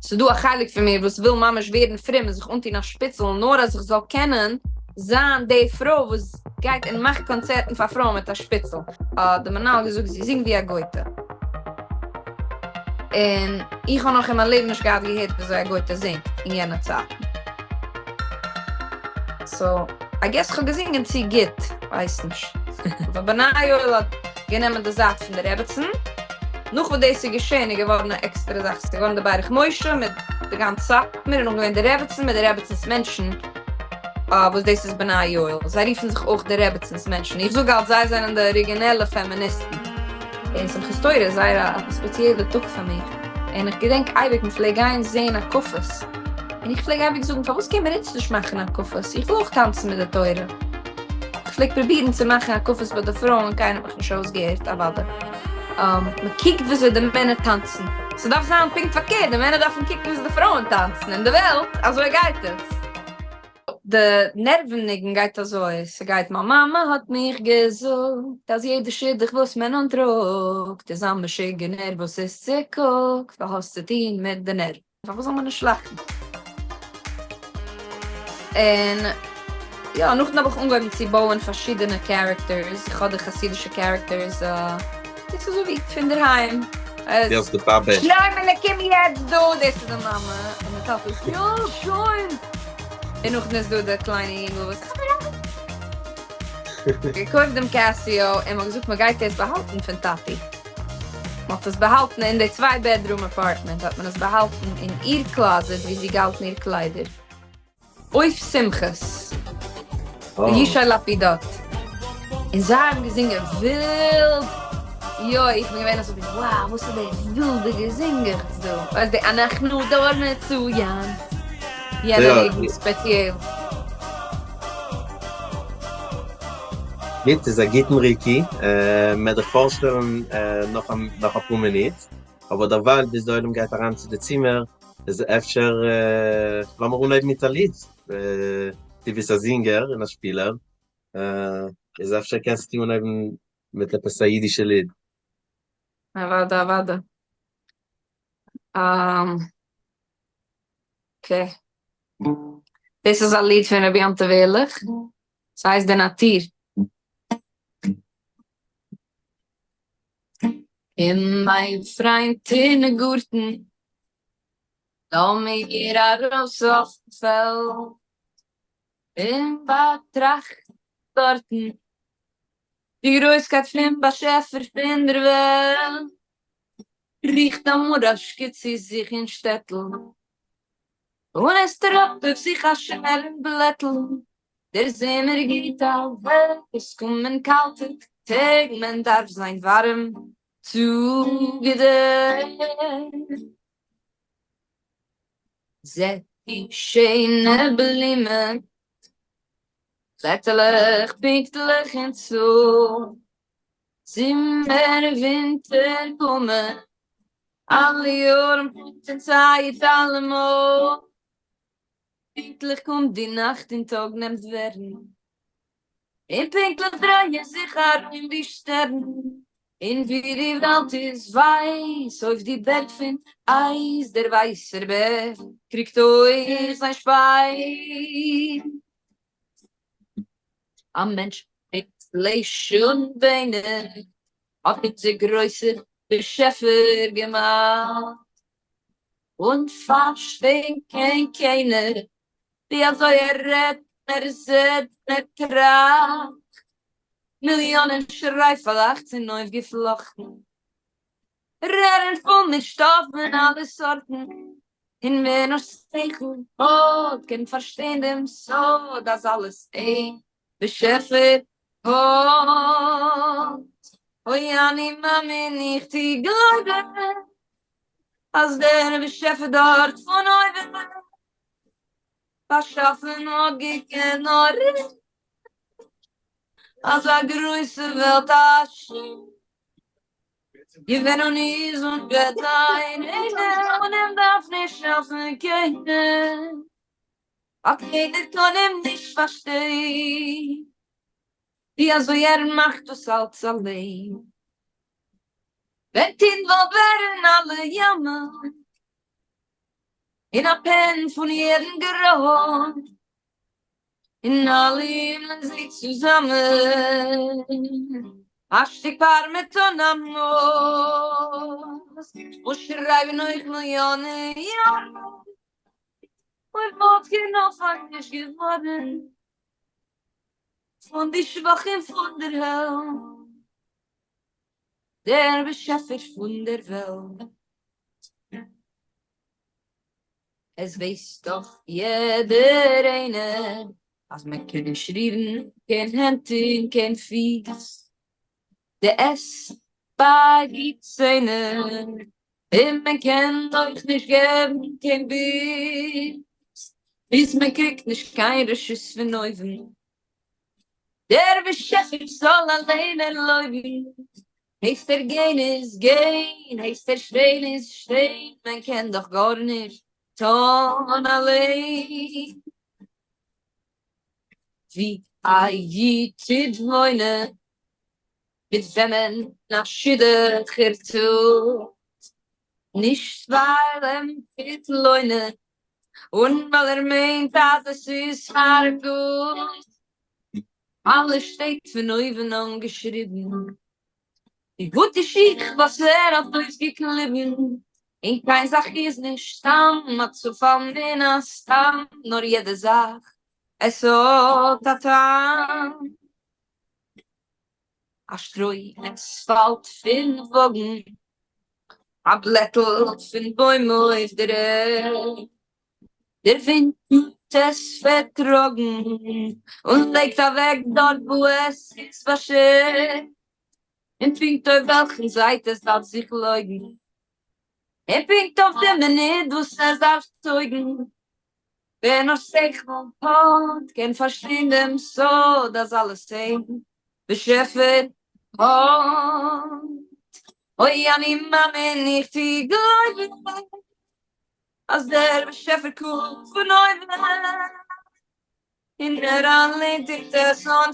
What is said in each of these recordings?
ס'דא א חלק פון מיר וואס וויל ממש ווערן פרום און זיך אנטון א שפיצל נאר אז איך זאל קענען זיין די פרוי וואס גייט און מאכט קאנצערטן פאר פרויען מיט א שפיצל. האט די מנהל געזאגט זי זינגט ווי א גויטע. און איך האב נאך אין מיין לעבן נישט געהאט געהערט וויאזוי א גויטע זינגט אין יענע צייטן. so I guess כ'האב געזינגען צו גוט, כ'ווייס נישט. אבער בני יואל האט גענומען די זייט פון די רעבעצן. נאך וואס דאס איז געשען איז געווארן א עקסטערע זאך, ס'איז געווארן די ברך משה מיט די גאנץ סאטמאר און נאך געווען די רעבעצן מיט די רעבעצן'ס מענטשן וואס דאס איז בני יואל, זיי רופן זיך אויך די רעבעצן'ס מענטשן, איך זאג אלץ זיי זענען די אריגינעלע פעמיניסטן. און שמחת תורה איז זייער א ספעציעלע טאג פאר מיר, און איך געדענק אייביג מען פלעג גיין זען הקפות, און איך פלעג אייביג זאגן פארוואס קען מען אונז נישט מאכן הקפות, איך וויל אויך טאנצן מיט די תורה. איך פלעג פרובירן צו מאכן הקפות ביי די פרויען און קיינער האט מיך נישט אויסגעהערט, אוודאי. מען קוקט וויאזוי די מענער טאנצן. ס'דארף זיין פונקט פארקערט, די מענער דארפן קוקן וויאזוי די פרויען טאנצן אין די וועלט, אזוי גייט עס. די נערוון ניגון גייט אזוי, ס'גייט מיין מאמע האט מיך געזאגט אז יעדע שידוך וואס מען אנטראגט איז א משוגענער וואס איז צוקוקט ווייל האסט צוטון מיט די נערוון. פארוואס זאל מען נישט לאכן? און יא, נאכדעם האב איך אנגעהויבן צו בויען פארשידענע characters, איך האב די חסידישע characters, דאס איז אזוי ווי פון דערהיים. די האסט די באבע. שלמה'לע קום יעצט דא, דאס איז די מאמע, און די טאטע איז יא שוין, און נאכדעם איז דא די קליינע יונגל וואס געקויפט דעם Casio און מ'האט געזאגט מ'גייט עס באהאלטן פון טאטי. מ'האט עס באהאלטן אין די צוויי bedroom apartment האט מען עס באהאלטן אין איר closet ווי זי געהאלטן איר קליידער. אויף שמחות. ישי לפידות. און זיי האבן געזינגען ווילד. יוי איך בין געווען אזוי ווי wow וואס איז די ווילדע געזינגעכטס דא. ווייסט די אנחנו דור מצוין. יענע ניגון ספעציעל. גוט, איז א גוטן ריקי, מ'עט דיך פארשטעלן נאך נאך אפאר מינוט, אבער דערווייל ביז די עולם גייט אריין צו די צימער, איז אפשר לאמיר אנהייבן מיט א ליד, דו ביסט א זינגער און א שפילער, איז אפשר קענסטו אנהייבן מיט עפעס א אידישע ליד. אוואדע אוואדע. Okay. דאס איז א ליד פון רבי יום טוב עהרליך, ס'הייסט די נאטור. אין מיין פריינט אין גארטן, לאמיר ארויס אויפן פעלד, און באטראכטן דארטן די גרויסקייט פון באשעפער פון דער וועלט. קריכט א מוראשקע צו זיך אין שטעטל, און עס טראגט אויף זיך א שווערן בלעטל. דער זומער גייט אוועק, עס קומען קאלטע טעג, מען דארף זיין ווארעם צוגעדעקט. זעט די שענע בלומען, בלעטעלעך פונקטליך אין צאל, זומער ווינטער קומען, אלע יארן פונקט אין צייט אלעמאל, פונקטליך קומט די נאכט און טאג נעמט ווערן, און פונקטליך דרייען זיך ארום די שטערן, און ווי די וועלט איז ווייס אויף די בערג פון אייז, דער ווייסער בער קריגט אויך זיין שפייז. א מענטש מיט פלייש און ביינער האט אונזער גרויסער באשעפער געמאכט, און פארשטיין קען קיינער ווי אזוי ער רעדט און ער זעט און ער טראכט, מיליאנען שרייפעלעך צונויפגעפלאכטן, רערן פול מיט שטאף פון אלע סארטן, און ווער נאר שכל האט קען פארשטיין דעם סוד אז אלעס איין באשעפער האט. אוי אני מאמין איך טו גלויבן אז דער באשעפער דארט פון אויבן באשאפן האט געקענט נאר ער אזא גרויסע וועלט א געווען און איז און וועט זיין איינער און אים דארף נישט העלפן קיינער ווייל קיינער קען אים נישט פארשטיין ווי אזוי ער מאכט דאס אלץ אליין ווען טינט וואלט ווערן אלע ימ'ען. און א פען פון יעדן געראט, און אלע הימלען זיי צוזאמען, א שטיק פארמעט אן א מאס, וואס שרייבן אויך מיליאנען יארן, אויב וואלט קיין אנפאנג נישט געווארן פון די שבחים פון דער העלד. דער באשעפער פון דער וועלט. עס ווייסט דאך יעדער איינער אז מען קען נישט רירן קיין הענט און קיין פיס, די עס ביי די ציינער, און מען קען אויך נישט געבן קיין ביס, ביז מען קריגט נישט קיין רשות פון אויבן. דער באשעפער זאל אליין ערלויבן, הייסט ער גיין איז גיין, הייסט ער שטיין איז שטיין, מען קען דאך גארנישט טון אליין. ווי א איד טוט וואוינען, מיט וועמען א שידוך ער טוט, נישט ווייל אים טוט לוינען, און ווייל ער מיינט אז עס איז פאר אים גוט. אלעס שטייט פון אויבן אן געשריבן, די גוטע שיך וואס ער האט אויסגעקליבן, און קיין זאך איז נישט סתם א צופאל מן הסתם, נאר יעדע זאך עס האט א טעם. א שטרוי עס פאלט פון וואגן, א בלעטל פון בוים אויף דער ערד, דער ווינט טוט עס פארטראגן, און לייגט אוועק דארט וואו עס איז באשערט, און פונקט אויף וועלכן זייט עס דארף זיך לויגן, און פונקט אויף די מינוט וואס עס דארף טויגן, ווער נאר שכל האט קען פארשטיין דעם סוד אז אלעס איין באשעפער האט. אוי אני מאמין איך טו גלויבן אז דער באשעפער קוקט פון אויבן און ער אליין טוט עס אן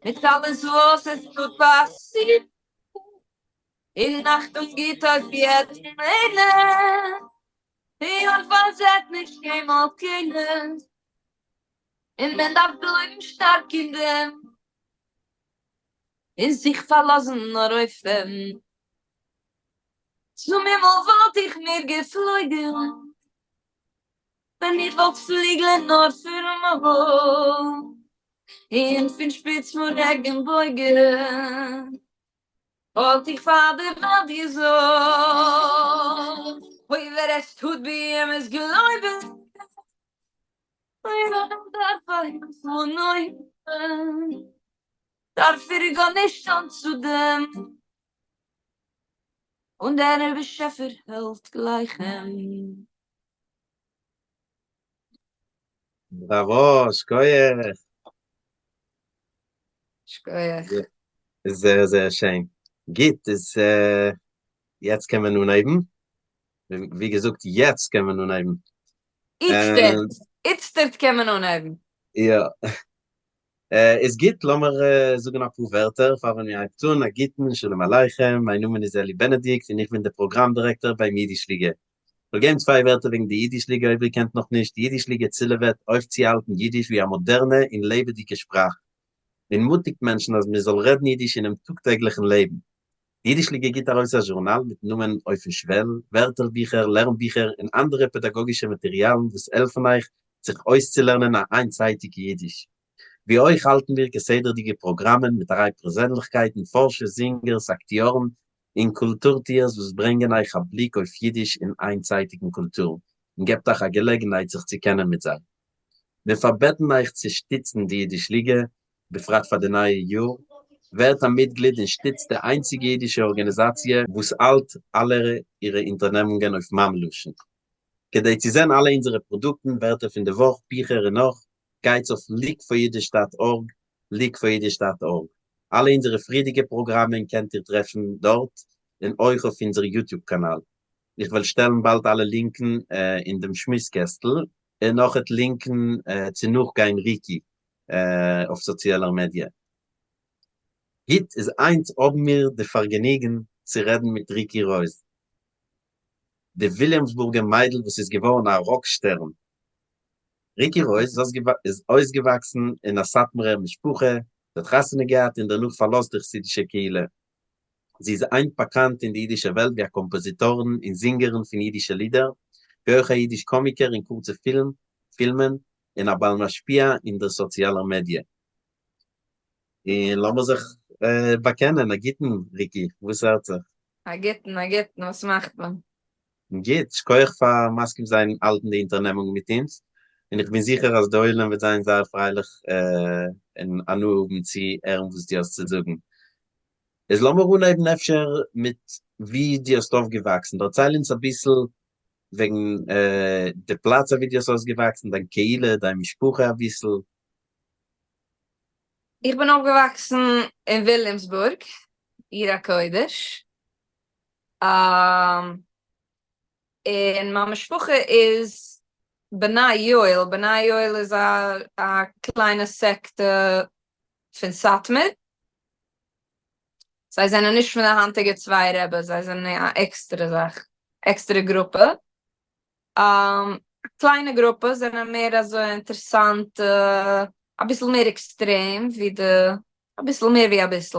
מיט אלעס וואס עס טוט פאסירן און אכטונג גיט אויף יעדן איינעם און פארזעט נישט קיינמאל קיינעם, און מען דארף גלויבן שטארק אין דעם, און זיך פארלאזן נאר אויף אים. צום הימל וואלט איך מיר געפלויגן, ווען איך וואלט פליגלען נאר פון מאל, און פון שפיץ פון רעגנבויגן. וואלט איך פאר דער וועלט געזאגט, אוי ווער עס טוט באמת גלויבן, אוי ווער דארף א הילף פון אויבן, דארף ער גארנישט טון צו דעם, און דער באשעפער העלפט גלייך אים. בראווא, שקויעך! שקויעך. זייער זייער שיין. גוט, איז יעצט קען מען אנהייבן. ווי געזאגט, יעצט קען מען אנהייבן. איצטערט, איצטערט קען מען אנהייבן. יא. איז גוט, לאמיר זאגן אפאר ווערטער פאר ווען מיר הייבט אן. א גוטן, שלום עליכם, מיין נאמען איז אלי בענעדיקט און איך בין דער פראגראם דירעקטאר ביים אידיש ליגע. כ'וועל געבן צוויי ווערטער וועגן די אידיש ליגע אויב איר קענט נאך נישט. די אידיש ליגע צילעוועט אויפצוהאלטן אידיש ווי א מאדערנע און לעבעדיגע שפראך, און מוטיגט מענטשן אז מען זאל רעדן אידיש אינעם טאג-טעגליכן לעבן. די אידיש ליגע גיט ארויס א זשורנאל מיטן נאמען אויפן שוועל, ווערטערביכער, לערנביכער און אנדערע פעדאגאגישע מאטעריאלן וואס העלפן אייך זיך אויסצולערנען א איינצייטיגע אידיש. ווי אויך האלטן מיר כסדר'דיגע פראגראמען מיט א ריי פערזענליכקייטן, פארשער, זינגערס, אקטיארן, און קולטור-טוערס וואס ברענגען אייך א בליק אויף אידיש און איינצייטיגן קולטור, און געבט אייך א געלעגנהייט זיך צו קענען מיט זיי. מיר פארבעטן אייך צו שטיצן די אידיש ליגע, בפרט פאר די נייע יאר, ווערט א מיטגליד און שטיצט די איינציגע אידישע ארגאניזאציע וואס האלט אלע אירע אונטערנעמונגען אויף מאמע לשון. כדי צו זען אלע אונזערע פראדוקטן, ווערטער פון די וואך, ביכער און נאך, גייטס אויף leagueforyiddish dot org, leagueforyiddish dot org. אלע אונזערע פריערדיגע פראגראמען קענט איר טרעפן דארט, און אויך אויף אונזער YouTube קאנאל. איך וועל שטעלן באלד אלע לינקן אין דעם שמועס קעסטל, און אויכעט לינקן צו נאכגיין ריקי אויף סאציעלער מידיע. גוט, איז היינט האבן מיר די פארגעניגן צו רעדן מיט ריקי רויז. די וויליאמסבורגער מיידל וואס איז געווארן א ראק שטערן. ריקי רויז איז אויסגעוואקסן אין א סאטמארער משפחה, זי האט חתונה געהאט און דערנאך פארלאזט די חסידישע קהילה. זי איז היינט באקאנט אין די אידישע וועלט ווי א קאמפאזיטארין און זינגערין פון אידישע לידער, ווי אויך א אידיש קאמיקער אין קורצע פילם פילמען, און א בעל משפיע אין דער סאציאלער מעדיע. און לאמיר זיך באקענען. א גוטן ריקי, וואס הערט זיך? א גוטן, א גוטן, וואס מאכט מען? גוט, שכוח פאר מסכים זיין האלטן די אונטערנעמונג מיט אונז, און איך בין זיכער אז די עולם וועט זיין זייער פרייליך און הנאה האבן צו הערן וואס דו האסט צו זאגן. איז לאמיר אנהייבן אפשר מיט ווי דו האסט אויפגעוואקסן, דערצייל אונז אביסל וועגן די פלאץ אוואו דו האסט אויסגעוואקסן, דיין קהילה, דיין משפחה אביסל. איך בין אויפגעוואקסן אין וויליאמסבורג, עיר הקודש, און מיין משפחה איז בני יואל, בני יואל איז א קליינע סעקטע פון סאטמאר, זיי זענען נישט פון די היינטיגע צוויי רעבעס, זיי זענען א עקסטערע זאך, עקסטערע גרופע, קליינע גרופע, זענען מער אזוי אינטערסאנט, אביסל מער עקסטרעם ווי די, אביסל מער ווי אביסל,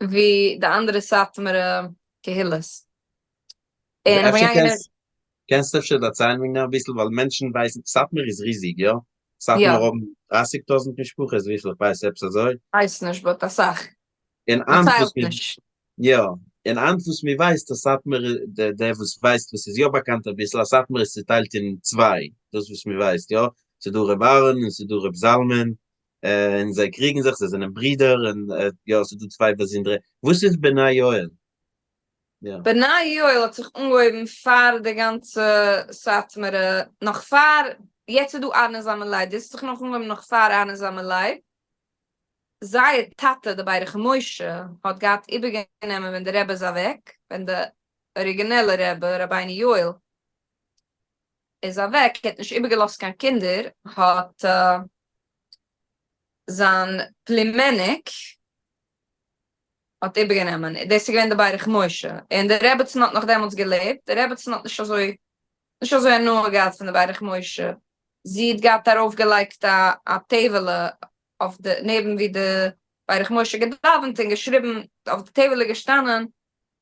ווי די אנדערע סאטמארע קהילות. און איך בין געגאנגען אין. קענסט אפשר דערציילן וועגן דעם אביסל, ווייל מענטשן ווייסן, סאטמאר איז ריזיג, יא? סאטמאר האבן דרייסיג טויזנט משפחות, וויפיל איך ווייס, עפעס אזוי. ווייס נישט, but אסאך. און היינט וואס מיר, יא, און היינט וואס מיר ווייסט אז סאטמאר, דער וואס ווייסט וואס איז יא באקאנט אביסל, אז סאטמאר איז צוטיילט אין צוויי, דאס וואס מיר ווייסט יא, ס'איז דא ר' אהרן און ס'איז דא ר' זלמן, און זיי קריגן זיך, זיי זענען ברידער, און יא, ס'איז דא צוויי באזונדערע, וואס איז בני יואל? יא. בני יואל האט זיך אנגעהויבן פאר די גאנצע סאטמארע, נאך פאר, יעצט איז דא אהרן און זלמן לייב, דאס האט זיך נאך אנגעהויבן נאך פאר אהרן און זלמן לייב, זייער טאטע די ברך משה האט געהאט איבערגענומען ווען די רבי איז אוועק, ווען די אריגינעלע רבי רבינו יואל איז אוועק, ער האט נישט איבערגעלאזט קיין קינדער, האט זיין פלימעניק האט איבערגענומען, דאס איז געווען די ברך משה, און די רעבעצן האט נאך דעמאלטס געלעבט, די רעבעצן האט נישט אזוי נישט אזוי הנאה געהאט פון די ברך משה, זי האט געהאט ארויף געלייגט א א טעוועלע אויף די נעבן ווי די ברך משה געדאווענט און געשריבן אויף די טעוועלע געשטאנען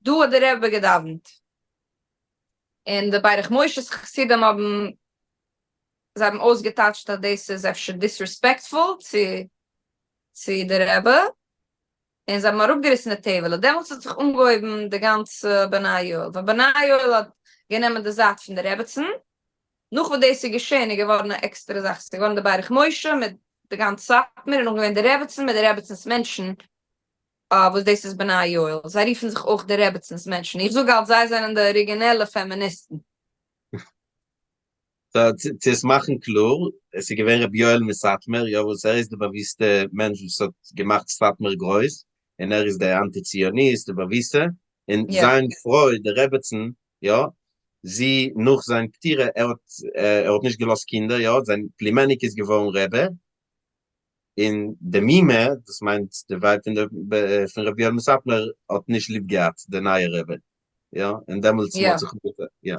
דא האט די רבי געדאווענט, און די ברך משה'ס חסידים האבן זיי האבן אויסגעטייטשט אז דאס איז אפשר disrespectful צו צו די רבי, און זיי האבן אראפגעריסן די טעוועלע, דעמאלטס האט זיך אנגעהויבן די גאנצע בני יואל, ווען בני יואל האט גענומען די זייט פון די רעבעצן, נאך וואס דאס איז געשען איז געווארן א עקסטערע זאך, ס'איז געווארן די ברך משה מיט די גאנץ סאטמאר, און נאך געווען די רעבעצן מיט די רעבעצן'ס מענטשן, וואס דאס איז בני יואל, זיי רופן זיך אויך די רעבעצן'ס מענטשן, איך זאג אלץ זיי זענען די אריגינעלע פעמיניסטן. צו עס מאכן קלאר, עס איז געווען רבי יואל מסאטמאר, יא וואס ער איז די באוויסטע מענטש וואס האט געמאכט סאטמאר גרויס, און ער איז דער אנטי ציוניסט די באוויסטע, און זיין פרוי די רעבעצן, יא, זי נאך זיין פטירה, ער האט ער האט נישט געלאזט קינדער, יא, זיין פלימעניק איז געווארן רבי, און די מומע, דאס מיינט די ווייב פון די פון רבי יואל מסאטמאר האט נישט ליב געהאט די נייע רבי, יא, און דעמאלטס מ'האט זיך יא.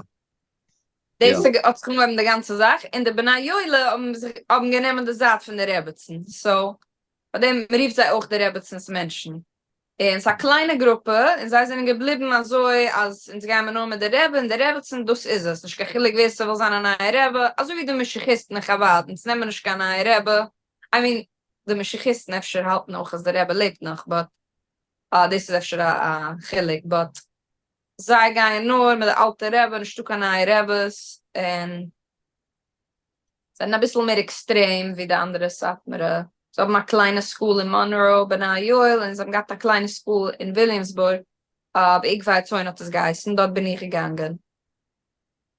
דאס האט זיך אנגעהויבן די גאנצע זאך, און די בני יואל האבן זיך האבן גענומען די זייט פון די רעבעצן, so פאר דעם מ'רופט זיי אויך די רעבעצן'ס מענטשן, און ס'איז א קליינע גרופע, און זיי זענען געבליבן אזוי אז אונז גייען מיר נאר מיט די רבי און די רעבעצן, דאס איז עס, נישט קיין חילוק ווער ס'וויל זיין א נייע רבי, אזוי ווי די משיחיסטן אין חבד, אונז נעמען נישט קיין נייע רבי, I mean, די משיחיסטן אפשר האלטן אויך אז די רבי לעבט נאך, but דאס איז אפשר א חילוק, but זיי גייען נאר מיט די אלטע רבי, נישטא קיין נייע רעבעס, און זענען אביסל מער עקסטרעם ווי די אנדערע סאטמארע, זיי האבן א קליינע school אין מאנרא, בני יואל, און זיי האבן געהאט א קליינע school אין וויליאמסבורג, בעקבי הצאן האט עס געהייסן, דארט בין איך געגאנגען.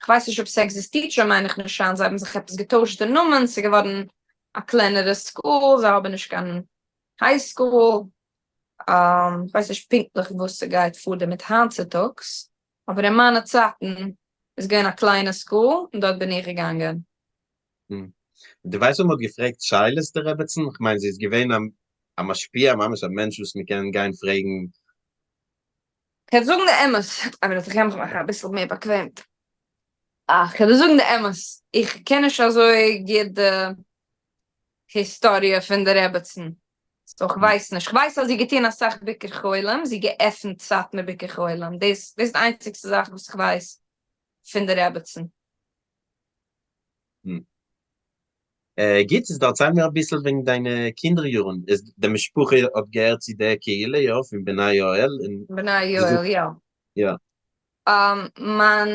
כ'ווייס נישט אויב ס'עקזיסטירט שוין מיין איך נישט היינט, זיי האבן זיך עפעס געטוישט די נאמען, ס'איז געווארן א קלענערע school, זיי האבן נישט קיין high school, כ'ווייס נישט פונקטליך וואס ס'גייט פאר דערמיט היינט צוטאגס, אבער אין מיינע צייטן איז געווען א קליינע school און דארט בין איך געגאנגען. דו ווייסט ווען מ'האט געפרעגט שאלות די רעבעצן? כ'מיין זי איז געווען א משפיע, ממש א מענטש וואס מ'קען גיין פרעגן. כ'וועל זאגן די אמת, א מינוט איך גיי מיך מאכן אביסל מער באקוועם. אה, כ'וועל דיר זאגן די אמת, איך קען נישט אזוי גוט די היסטאריע פון די רעבעצן, so כ'ווייס נישט, כ'ווייס אז זי האט געטון אסאך ביקור חולים, זי געעפנט סאטמאר ביקור חולים, דאס איז די איינציגסטע זאך וואס כ'ווייס פון די רעבעצן. גוט, איז דערצייל מיר אביסל וועגן דיינע קינדער יארן, איז די משפחה האט געהערט צו די קהילה, יא, פון בני יואל? בני יואל, יא. יא. מיין,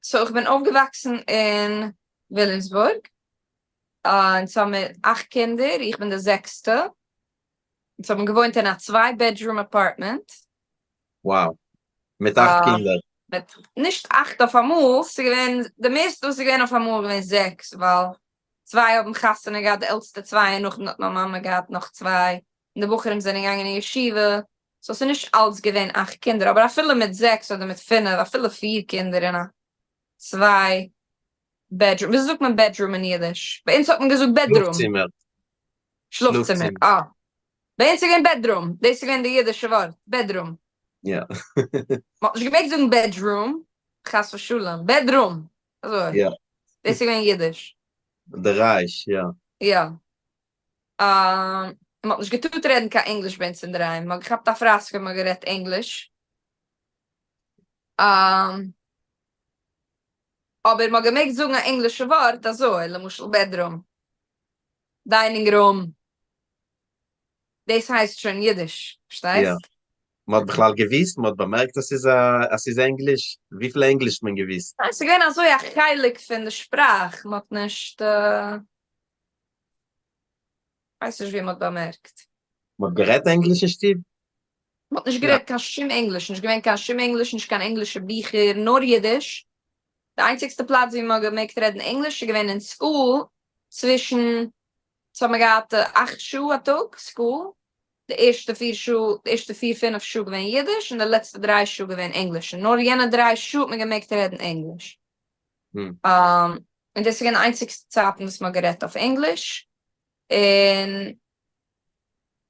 so איך בין אויפגעוואקסן אין וויליאמסבורג, אונז האבן מיר אכט קינדער, איך בין די זעקסטע, אונז האבן געוואוינט אין א צוויי bedroom apartment. Wow. מיט אכט קינדער. מיט, נישט אכט אויף אמאל, ס'איז געווען, די מערסטע וואס איז געווען אויף אמאל איז געווען זעקס, ווייל צוויי האבן חתונה געהאט, די עלטסטע צוויי, און נאכדעם האט מיין מאמע געהאט נאך צוויי, און די בחורים זענען געגאנגען אין ישיבה, so ס'איז נישט אלץ געווען אכט קינדער, אבער אפילו מיט זעקס אדער מיט פינף, אפילו פיר קינדער אין א צוויי bedroom, וויאזוי זאגט מען bedroom אין אידיש? ביי אונז האט מען געזאגט bedroom. שלאפצימער. שלאפצימער, אה. ביי אונז איז געווען bedroom, דאס איז געווען די אידישע ווארט, bedroom. יא. מ'האט נישט געמעגט זאגן bedroom, חס ושלום, bedroom, אזוי. יא. דאס איז געווען אידיש. די רייש, יא. יא. מ'האט נישט געטארט רעדן קיין ענגליש ביי אונז אינדערהיים, מ'האט געכאפט א פראסק ווען מ'האט גערעדט ענגליש. אבער מ'האט געמעגט זאגן א ענגלישע ווארט אזוי, למשל bedroom, dining room, דאס הייסט שוין אידיש, פארשטייסט? יא. מ'האט בכלל געוויסט? מ'האט באמערקט אז ס'איז אז ס'איז ענגליש? וויפיל ענגליש האט מען געוויסט? ניין, ס'איז געווען אזוי א חלק פון די שפראך, מ'האט נישט, כ'ווייס נישט ווי מ'האט באמערקט. מ'האט גערעדט ענגליש אין שטוב? מ'האט נישט גערעדט קיין שום ענגליש, נישט געווען קיין שום ענגליש, נישט קיין ענגלישע ביכער, נאר אידיש. די איינציגסטע פלאץ ווי מ'האט געמעגט רעדן ענגליש איז געווען אין school, צווישן, ס'האט מען געהאט אכט שעה א טאג school, די ערשטע פיר שעה, די ערשטע פיר פינף שעה געווען אידיש, און די לעצטע דריי שעה געווען ענגליש, און נאר יענע דריי שעה האט מען געמעגט רעדן ענגליש. און דאס איז געווען די איינציגסטע צייטן וואס מ'האט גערעדט אויף ענגליש, און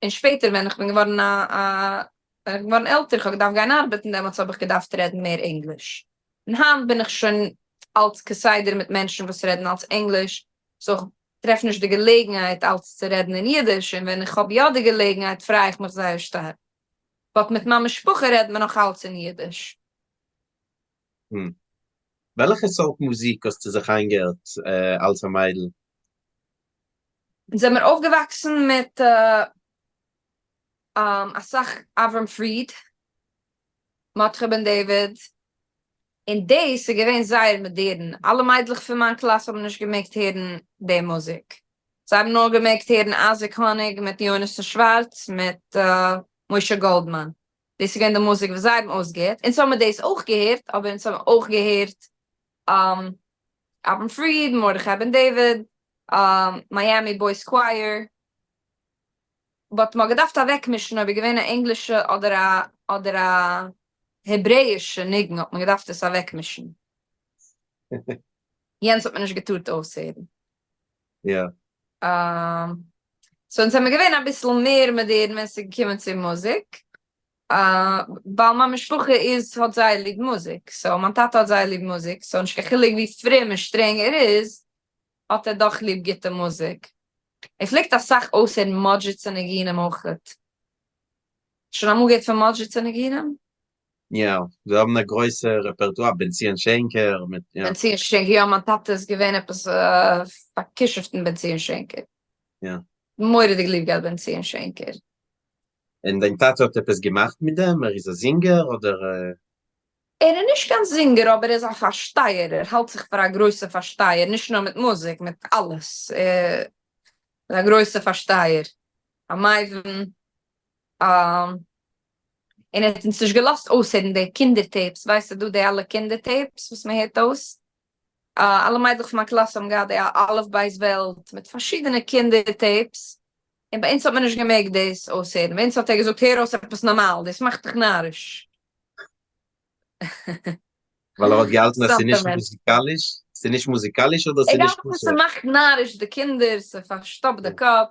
און שפעטער ווען איך בין געווארן א א ווען איך בין געווארן עלטער, איך האב געדארפט גיין ארבעטן, דעמאלטס האב איך געדארפט רעדן מער ענגליש. און היינט בין איך שוין אלץ כסדר מיט מענטשן וואס רעדן אלץ ענגליש, so איך טרעף נישט די געלעגנהייט אלץ צו רעדן אין אידיש, און ווען איך האב יא די געלעגנהייט פריי איך מיך זייער שטארק. But מיט מיין משפחה רעדט מען נאך אלץ אין אידיש. וועלכע סארט מוזיק האסטו זיך איינגעהערט אלס א מיידל? אונז זעמיר אויפגעוואקסן מיט אסאך אברהם פריד, מרדכי בן דוד, און דאס איז געווען זייער מאדערן, אלע מיידלעך פון מיין קלאס האבן נישט געמעגט הערן די מוזיק, זיי האבן נאר געמעגט הערן אייזיק האניג מיט יונתן שווארץ מיט משה גאלדמאן, דאס איז געווען די מוזיק וואס זיי האבן אויסגעהערט, אונז האבן מיר דאס אויך געהערט, אבער אונז האבן אויך געהערט אברהם פריד, מרדכי בן דוד, Miami Boys Choir, but מ'האט געדארפט אוועקמישן אויב איז געווען א ענגלישע אדער א אדער א העברעאישע ניגון האט מען געדארפט עס אוועקמישן. יענץ האט מען נישט געטארט אויסהערן. יא. So אונז זעמיר געווען אביסל מער מאדערן ווען ס'איז געקומען צו מוזיק, ווייל מיין משפחה איז האט זייער ליב מוזיק, so מיין טאטע האט זייער ליב מוזיק, so נישט קיין חילוק ווי פרום און שטרענג ער איז, האט ער דאך ליב גוטע מוזיק. ער פלעגט אסאך אויסהערן מאדזשיצע ניגונים אויכעט. שוין אמאל געהערט פון מאדזשיצע ניגונים? יא, זיי האבן א גרויסע רעפערטואר, בן ציון שענקער מיט יא. בן ציון שענקער, יא, מיין טאטע איז געווען עפעס פאר'כישופ'ט אין בן ציון שענקער. יא. מורא'דיג ליב געהאט בן ציון שענקער. און דיין טאטע האט עפעס געמאכט מיט דעם? ער איז א זינגער אדער? ער איז נישט קיין זינגער אבער ער איז א פארשטייער, ער האלט זיך פאר א גרויסע פארשטייער, נישט נאר מיט מוזיק, מיט אלעס, ער איז א גרויסע פארשטייער, א מבין, און ער האט אונז נישט געלאזט אויסהערן די קינדער tapes, ווייסט דא די אלע קינדער tapes וואס מען הערט אויס, אלע מיידלעך פון מיין קלאס האבן געהאט די אלף בית וועלט מיט פארשידענע קינדער tapes, און ביי אונז האט מען נישט געמעגט דאס אויסהערן, ביי אונז האט ער געזאגט הער אויס עפעס נארמאל, דאס מאכט דיך נאריש. ווייל ער האט געהאלטן אז ס'איז נישט מוזיקאליש? ס'איז נישט מוזיקאליש אדער ס'איז נישט כשר? ס'מאכט נאריש די קינדער, ס'פארשטאפט די קאפ.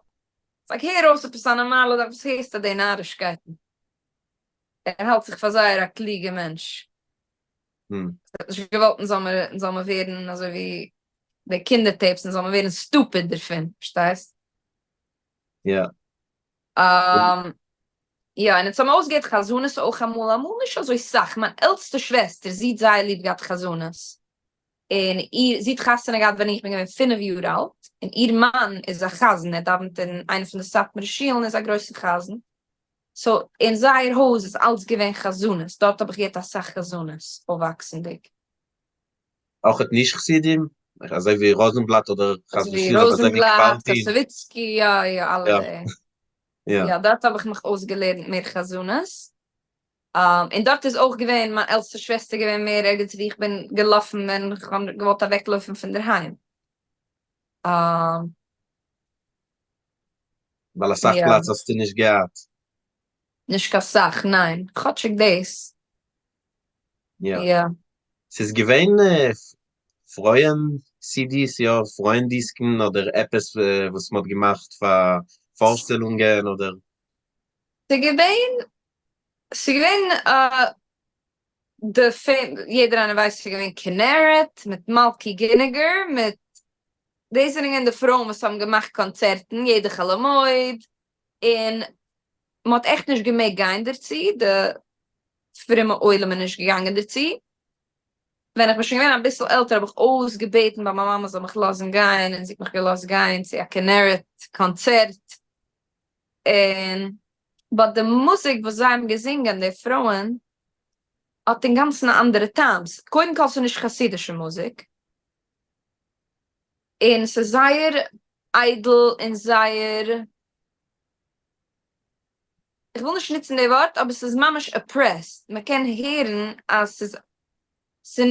זאג הער אויס עפעס א נארמאלע זאך, וואס הערסטו די נארישקייטן? ער האלט זיך פאר זייער א קלוגע מענטש. ער האט נישט געוואלט אונז זאל מיר זאל מיר ווערן אזוי ווי די קינדער tapes, אונז זאל מיר ווערן stupid דערפון, פארשטייסט? יא. יא, און אונז האבן אויסגעהערט חזנות אויך אמאל, אמאל נישט אזוי סאך, מיין עלטסטע שוועסטער, זי האט זייער ליב געהאט חזנות, און איר, זי האט חתונה געהאט ווען איך בין געווען 5 יאר אלט, און איר מאן איז א חזן, ער דאווענט אין איינע פון די סאטמארע שולן, איז א גרויסער חזן. So, אין זייער הויז איז אלץ געווען חזנות, דארט האב איך געהערט אסאך חזנות, אויפוואקסנדיג. אויך נישט חסידים? אזוי ווי ראזענבלאט אדער חס אזוי ווי ושלום, אזוי ווי ראזענבלאט, קוואנטין. קאסאוויצקי, יא, יא, אלע די. יא, דארט האב איך מיך אויסגעלערנט מער חזנות. און דארט איז אויך געווען, מיין עלטסטע שוועסטער געווען מער ערגעץ ווי איך בין געלאפן, ווען איך האב געוואלט אוועקלויפן פון דער היים. ווייל אסאך פלאץ האסטו נישט געהאט. נישט קיין סאך, ניין. כאטשיג דאס. יא. ס'איז געווען פרויען CDs, יא, פרויען דיסקן אדער עפעס וואס מ'האט געמאכט פאר פארשטעלונגען אדער? ס'איז געווען, ס'איז געווען די יעדער איינער ווייסט ס'איז געווען כנרת מיט מלכי גיניגער מיט די זענען געווען די פרויען וואס האבן געמאכט קאנצערטן יעדע חול המועד, און מ'האט עכט נישט געמעגט גיין דערצו, די פרומע עולם איז נישט געגאנגען דערצו. ווען איך בין שוין געווען אביסל עלטער האב איך אויסגעבעטן ביי מיין מאמע זאל מיך לאזן גיין, און זי האט מיך געלאזט גיין צו א כנרת קאנצערט. און but די מוזיק וואס זיי האבן געזינגען, די פרויען, האט אינגאנצן א אנדערע טעם. קודם כל ס'איז נישט חסידישע מוזיק. און ס'איז זייער איידל און זייער, איך וויל נישט נוצן די ווארט, אבער ס'איז ממש oppressed. מען קען הערן אז ס'איז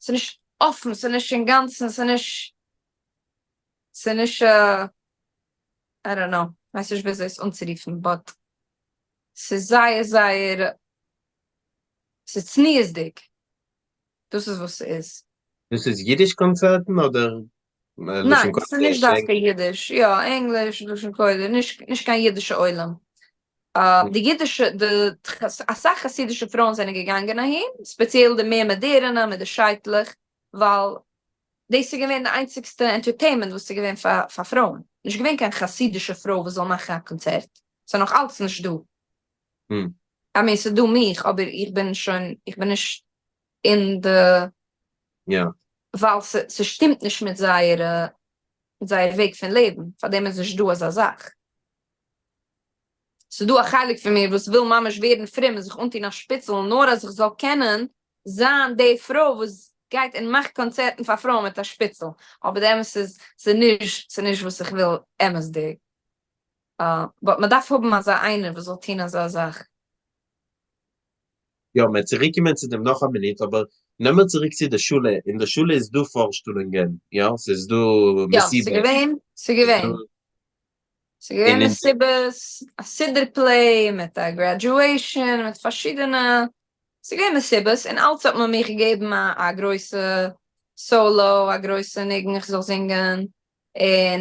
נישט אפן, ס'איז נישט אינגאנצן, ס'איז נישט, I don't know, ווייס נישט וויאזוי עס אנצורופן, but ס'איז זייער זייער, ס'איז צניעות'דיג. דאס איז וואס ס'איז. דאס איז אידיש קאנצערטן אדער לשון ניין, קודש? ס'איז נישט דווקא אידיש, יא, ענגליש, לשון קודש, נישט קיין אידישע עולם. די אידישע, די אסאך חסידישע פרויען זענען געגאנגען אהין, ספעציעל די מער מאדערנע מיט די שייטלעך, ווייל דאס איז געווען די איינציגסטע entertainment וואס איז געווען פאר פרויען. נישט געווען קיין חסידישע פרוי וואס זאל מאכן א קאנצערט. ס'איז נאך אלץ נישט דא. I mean, ס'איז דא מיך, אבער איך בין שוין, איך בין נישט אין די ווייל ס'שטימט נישט מיט זייער וועג פון לעבן. פאר דעם איז נישט דא אזא זאך. ס'איז דא א חלק פון מיר וואס וויל ממש ווערן פרום און זיך אנטון א שפיצל, נאר אז איך זאל קענען זיין די פרוי וואס גייט און מאכט קאנצערטן פאר פרויען מיט א שפיצל. אבער די אמת איז, ס'איז נישט וואס איך וויל אמת'דיג. But מען דארף האבן אזא איינער וואס זאל טון אזא זאך. יא, מיר צוריקקומען צו דעם נאך א מינוט, אבער נעמען מיר צוריק צו די שולע. אין די שולע איז דא פארשטעלונגען, יא? ס'איז דא יא, מסיבות. ס'איז געווען, ס'איז געווען. ס'איז געווען מסיבות, א סידור play מיט א graduation, מיט פארשידענע, ס'איז געווען מסיבות, און אלץ האט מען מיר געגעבן א גרויסע solo, א גרויסע ניגון איך זאל זינגען, און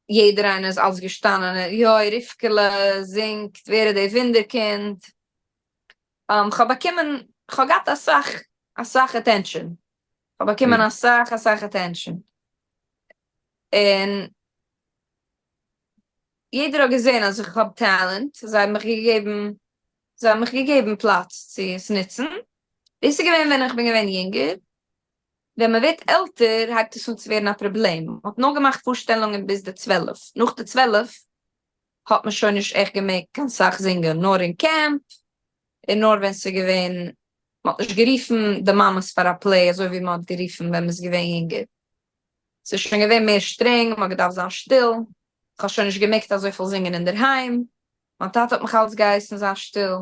יעדער איינער איז אלץ געשטאנען, יא, רבקה'לע זינגט, ווער איז די וואונדערקינד? איך האב באקומען, איך האב געהאט אסאך, אסאך attention. איך האב באקומען אסאך, אסאך attention. און יעדער האט געזען אז איך האב talent, זיי האבן מיך געגעבן פלאץ צו עס נוצן. דאס איז געווען ווען איך בין געווען יונגער. ווען מען ווערט עלטער, הייבט עס אן צו ווערן א פראבלעם. מען האט נאר געמאכט פארשטעלונגען ביז די 12. נאך די 12 האט מען שוין נישט עכט געמעגט קיין סאך זינגען, נאר אין camp, און נאר ווען ס'איז געווען, מען האט נישט גערופן די מאמעס פאר א play, אזוי ווי מען האט גערופן ווען מען איז געווען יונגער. ס'איז שוין געווען מער שטרענג, מען האט געדארפט זיין שטיל. איך האב שוין נישט געמעגט אזויפיל זינגען אין דער היים. מיין טאטע האט מיך אלץ געהייסן זיין שטיל.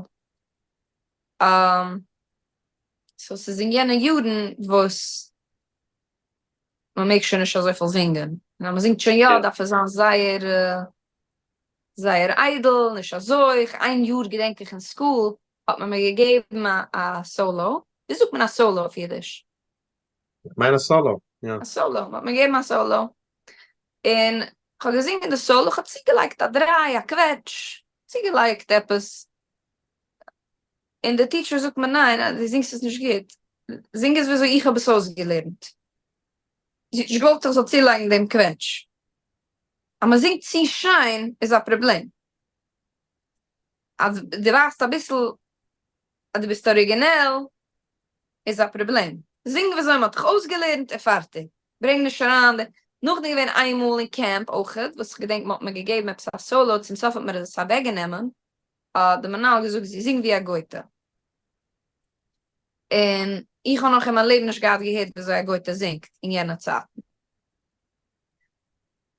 So ס'איז אין יענע יארן וואס מען מעג שוין נישט אזויפיל זינגען. און ווען מען זינגט שוין יא, דארף עס זיין זייער, זייער איידל, נישט אזוי. איין יאר געדענק איך אין school, האט מען מיר געגעבן א solo. ווי זאגט מען א solo אויף אידיש? איך מיין א solo, יא. א solo, מען האט מיר געגעבן א solo. און איך האב געזינגען די solo, איך האב צוגעלייגט א דריי, א קוועטש, צוגעלייגט עפעס. און די teacher זאגט מיר ניין, דו זינגסט עס נישט גוט, זינג עס וויאזוי איך האב עס אויסגעלערנט. זי האט נישט געוואלט איך זאל צולייגן דעם קוועטש. אז מען זינגט צו שיין איז א פראבלעם. אז דו ווייזט אביסל אז דו ביסט אריגינעל איז א פראבלעם. זינג וויאזוי מען האט דיך אויסגעלערנט און פארטיג. ברענג נישט אריין די. נאכדעם געווען איינמאל אין קעמפ אויכעט וואס איך געדענק מען האט מיר געגעבן עפעס א solo, צום סוף האט מען עס אוועקגענומען, האט די מנהל געזאגט זי זינגט ווי א גויטע. און איך האב נאך אין מיין לעבן נישט געהאט געהערט וויאזוי א גויטע זינגט אין יענע צייטן.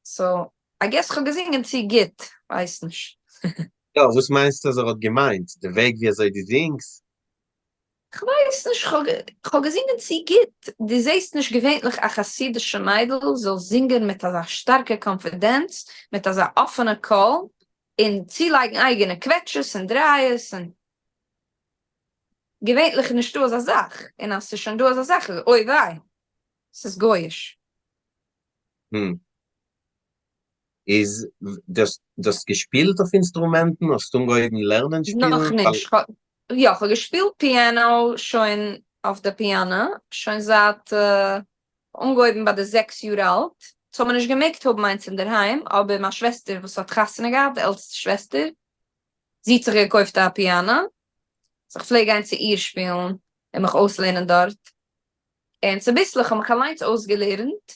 so, I guess כ'האב געזינגען צו גוט, כ'ווייס נישט. יא, וואס מיינסטו אז ער האט געמיינט? די וועג ווי אזוי דו זינגסט? כ'ווייס נישט, כ'האב געזינגען צו גוט. דו זעסט נישט געווענליך א חסידישע מיידל זאל זינגען מיט אזא שטארקע confidence, מיט אזא אפענע קול, און צולייגן אייגענע קוועטשעס און דרייעס און. געווענליך איז נישטא אזא זאך, און אז ס'איז שוין דא אזא זאך איז אוי וויי, ס'איז גוי'איש. איז דאס דאס געשפילט אויף אינסטרומענטן? האסט אנגעהויבן לערנען שפילן? נאך נישט. יא, כ'האב געשפילט פיאנא שוין אויף די פיאנא שוין זייט אנגעהויבן ביי די זעקס יאר אלט. ס'האט מען נישט געמעגט האבן איינס אינדערהיים, אבער מיין שוועסטער וואס האט חתונה געהאט, די עלטסטע שוועסטער, זי האט זיך געקויפט א פיאנא, so כ'פלעג גיין צו איר שפילן און מיך אויסלערנען דארט. און צוביסלעך האב מיך אליינס אויסגעלערנט,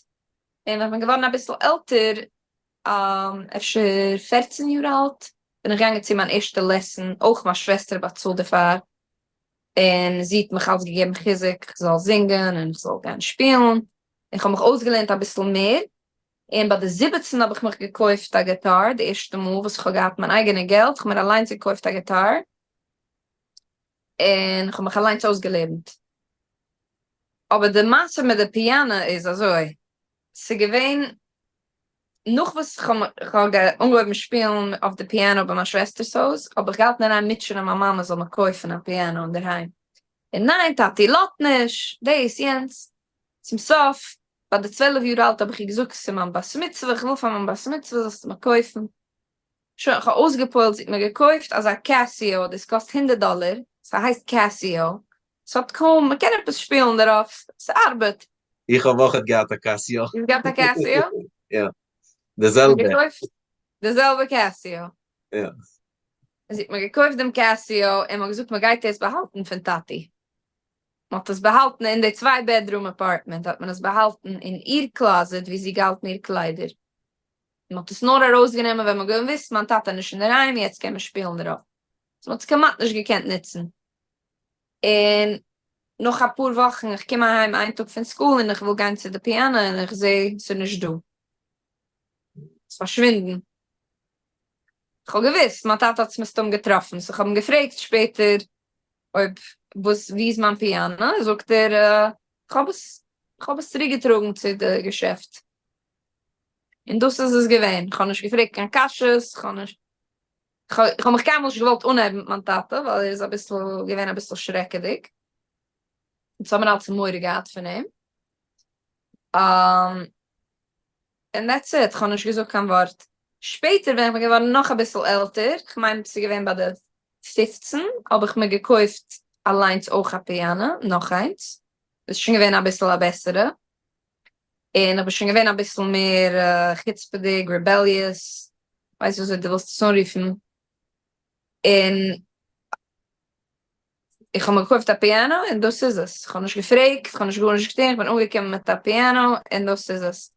און ווען כ'בין געווארן אביסל עלטער, אפשר פערצן יאר אלט, בין איך געגאנגען צו מיין ערשטע lesson, אויך מיין שוועסטער באצאלט דערפאר, און זי האט מיך אלץ געגעבן חיזוק איך זאל זינגען און איך זאל גיין שפילן, און כ'האב מיך אויסגעלערנט אביסל מער, און ביי די זיבעצן האב איך מיך געקויפט א גיטאר, די ערשטע מאל וואס איך האב געהאט מיין אייגענע געלט, כ'האב מיר אליינס געקויפט א גיטאר, און כ'האב מיך אליינס אויסגעלערנט. אבער די מעשה מיט די פיאנא איז אזוי, ס'איז געווען נאך וואס כ'האב אנגעהויבן שפילן אויף די פיאנא ביי מיין שוועסטער'ס הויז, האב איך געהאלטן אין איין מוטשענען מיין מאמע זאל מיר קויפן א פיאנא אינדערהיים, און ניין טאטי לאזט נישט, דאס יענץ, צום סוף ביי די צוועלף יאר אלט האב איך איר געזאגט ס'איז מיין בת מצוה, איך וויל פאר מיין בת מצוה זאלסטו מיר קויפן, שוין כ'האב אויסגעפועלט, זי האט מיר געקויפט אזא Casio, דאס קאסט הונדערט דאלער, ס'הייסט Casio, ס'האט קוים, מ'קען עפעס שפילן דערויף, ס'ארבעט. איך האב אויכעט געהאט א Casio. האסט געהאט א Casio? יא. די זעלבע. די זעלבע Casio. יא. זי האט מיר געקויפט דעם Casio און מ'האט געזאגט מ'גייט עס באהאלטן פון טאטי. מ'האט עס באהאלטן אין די צוויי bedroom apartment, האט מען עס באהאלטן אין איר closet ווי זי געהאלטן איר קליידער. מ'האט עס נאר ארויסגענומען ווען מ'האט געוואוסט מיין טאטע איז נישט אינדערהיים, יעצט קען מען שפילן דערויף. so מ'האט עס כמעט נישט געקענט נוצן. און נאך אפאר וואכן, איך קום אהיים איין טאג פון school און איך וויל גיין צו די פיאנא און איך זע ס'איז נישט דא. ס'איז פארשווינדן. איך האב געוואוסט, מיין טאטע האט עס מסתם געטראפן, so איך האב אים געפרעגט שפעטער אויב וואס ווי איז מיין פיאנא, זאגט ער איך האב עס איך האב עס צוריקגעטראגן צו די געשעפט. און דאס איז עס געווען, איך האב נישט געפרעגט קיין קשיות, איך האב נישט איך האב מיך קיינמאל נישט געוואלט אנהייבן מיט מיין טאטע ווייל ער איז אביסל געווען אביסל שרעקעדיג, אונז האבן אלץ מורא געהאט פון אים, און that's it, כ'האב נישט געזאגט קיין ווארט. שפעטער ווען כ'בין געווארן נאך אביסל עלטער, כ'מיין ס'איז געווען ביי די פופצן, האב איך מיר געקויפט אליינס אויך א פיאנא, נאך איינס, דאס איז שוין געווען אביסל א בעסערע, און איך בין שוין געווען אביסל מער חוצפה'דיג, rebellious, ווייסט וויאזוי דו ווילסט עס אנרופן, און איך האב מיר געקויפט א פיאנא און דאס איז עס, איך האב נישט געפרעגט, איך האב נישט גארנישט געטון, איך בין אנגעקומען מיט א פיאנא און דאס איז עס.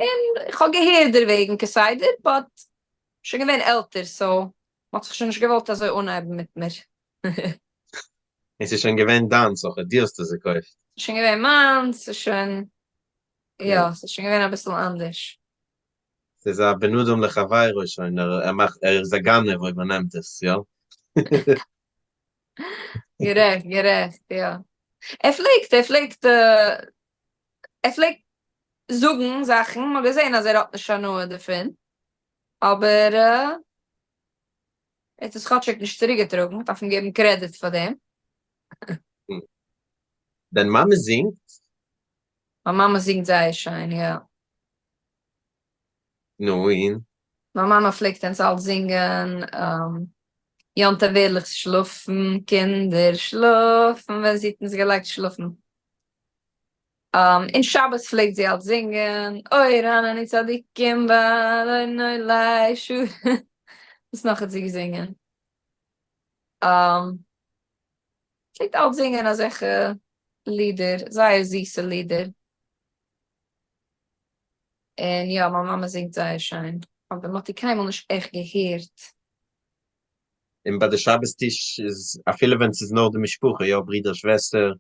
און איך האב געהערט דערוועגן כסדר, but שוין געווען עלטער, so מ'האט זיך שוין נישט געוואלט אזוי אנהייבן מיט מיר. און ס'איז שוין געווען דיינס אויך, דו האסט עס געקויפט. ס'איז שוין געווען מיינס, ס'איז שוין, יא, ס'איז שוין געווען אביסל אנדערש. ס'איז א בין אדם לחבירו שוין, ער מאכט, ער איז א גנב אויב ער נעמט עס, יא? גערעכט, גערעכט, יא. ער פלעגט, ער פלעגט, ער פלעגט זאגן זאכן, מ'האט געזען אז ער האט נישט הנאה דערפון, אבער ער האט עס כאטשיג נישט צוריקגעטראגן, מ'דארף אים געבן credit פאר דעם. דיין מאמע זינגט? מיין מאמע זינגט זייער שיין, יא. נו, און? מיין מאמע פלעגט אונז אלץ זינגען. יום טוב ערליך'ס שלאפן, קינדער שלאפן, ווען זי האט אונז געלייגט שלאפן. און שבת פלעגט זי אלץ זינגען, אוי רננו צדיקים ואדוני לישרים. וואס נאך האט זי געזינגען? פלעגט אלץ זינגען אזעלכע לידער, זייער זיסע לידער. און יא, מיין מאמע זינגט זייער שיין, אבער מ'האט איר קיינמאל נישט עכט געהערט. און ביי די שבת טיש איז אפילו ווען ס'איז נאר די משפחה, יא, ברידער שוועסטער,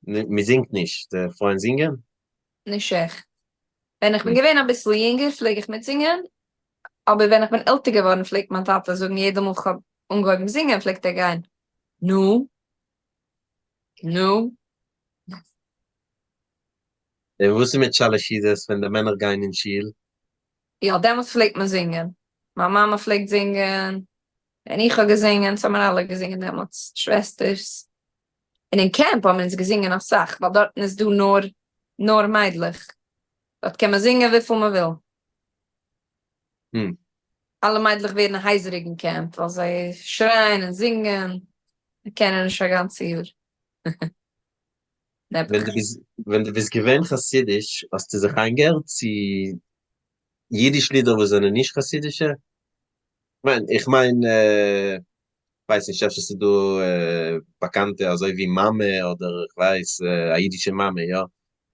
מ'זינגט נישט, די פרויען זינגען? נישט עכט. ווען איך בין געווען אביסל יונגער פלעג איך מיטזינגען, אבער ווען איך בין עלטער געווארן פלעגט מיין טאטע זאגן יעדע מאל כ'האב אנגעהויבן זינגען פלעגט ער גיין נו? נו? און וואס איז מיט שאלעשידעס ווען די מענער גייען אין שול? יא, דעמאלטס פלעגט מען זינגען. מיין מאמע פלעגט זינגען, און איך האב געזינגען, ס'האבן מיר אלע געזינגען דעמאלטס, שוועסטערס. און אין קעמפ האבן אונז געזינגען אסאך, ווייל דארטן איז דא נאר נאר מיידלעך. דארט קען מען זינגען וויפיל מען וויל. אלע מיידלעך ווערן הייזעריג אין קעמפ, ווייל זיי שרייען און זינגען, זיי קענען נישט א גאנצע יאר. ווען דו ביסט ווען דו ביסט געווען חסידיש האסטו זיך איינגעהערט צו אידיש לידער וואס זענען נישט חסידישע? כ'מיין איך מיין כ'ווייס נישט אפשר ס'איז דא באקאנטע אזוי ווי מאמע אדער כ'ווייס א אידישע מאמע יא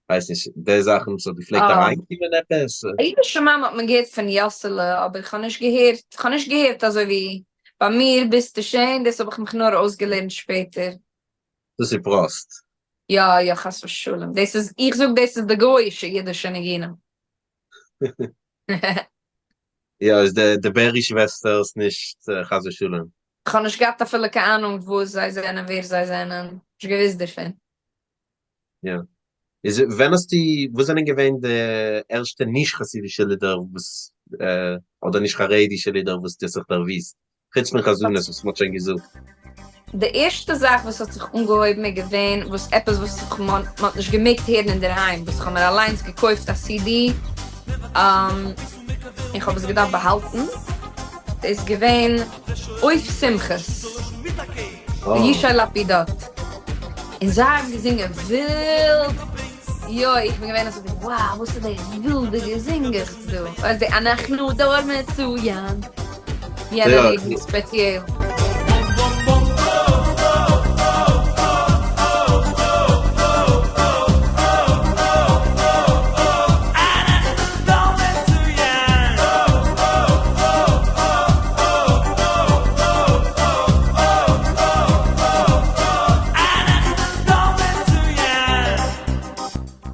כ'ווייס נישט די זאכן ס'האט געפלעגט אריינקומען עפעס? א אידישע מאמע האט מען געהערט פון יאסעלע אבער כ'האב נישט געהערט כ'האב נישט געהערט אזוי ווי ביי מיר ביסטו שעהן דאס האב איך מיך נאר אויסגעלערנט שפעטער. דאס איז פראסט. יא יא חס ושלום דאס איז איך זאג דאס איז די גויאישע אידישע ניגונים. יא איז די די בערי שוועסטערס נישט חס ושלום. כ'האב נישט געהאט אפילו קיין אהנונג וואס זיי זענען ווער זיי זענען, נישט געוואוסט דערפון. יא. איז ווען האסטו וואס זענען געווען די ערשטע נישט חסידישע לידער וואס אדער נישט חרדישע לידער וואס דו האסט זיך דערוויסט? חוץ פון חזנות וואס מ'האט שוין געזאגט. די ערשטע זאך וואס האט זיך אנגעהויבן איז געווען וואס עפעס וואס מ'האט נישט געמעגט הערן אינדערהיים, וואס כ'האב מיר אליינס געקויפט א CD און כ'האב עס געדארפט באהאלטן, איז געווען עוף שמחות, ישי לפידות, און זיי האבן געזינגען ווילד, יוי איך בין געווען אזוי ווי wow וואס איז דאס ווילדע געזינגעכץ דא, ווייסט די אנחנו דור מצוין, יענע ניגון ספעציעל.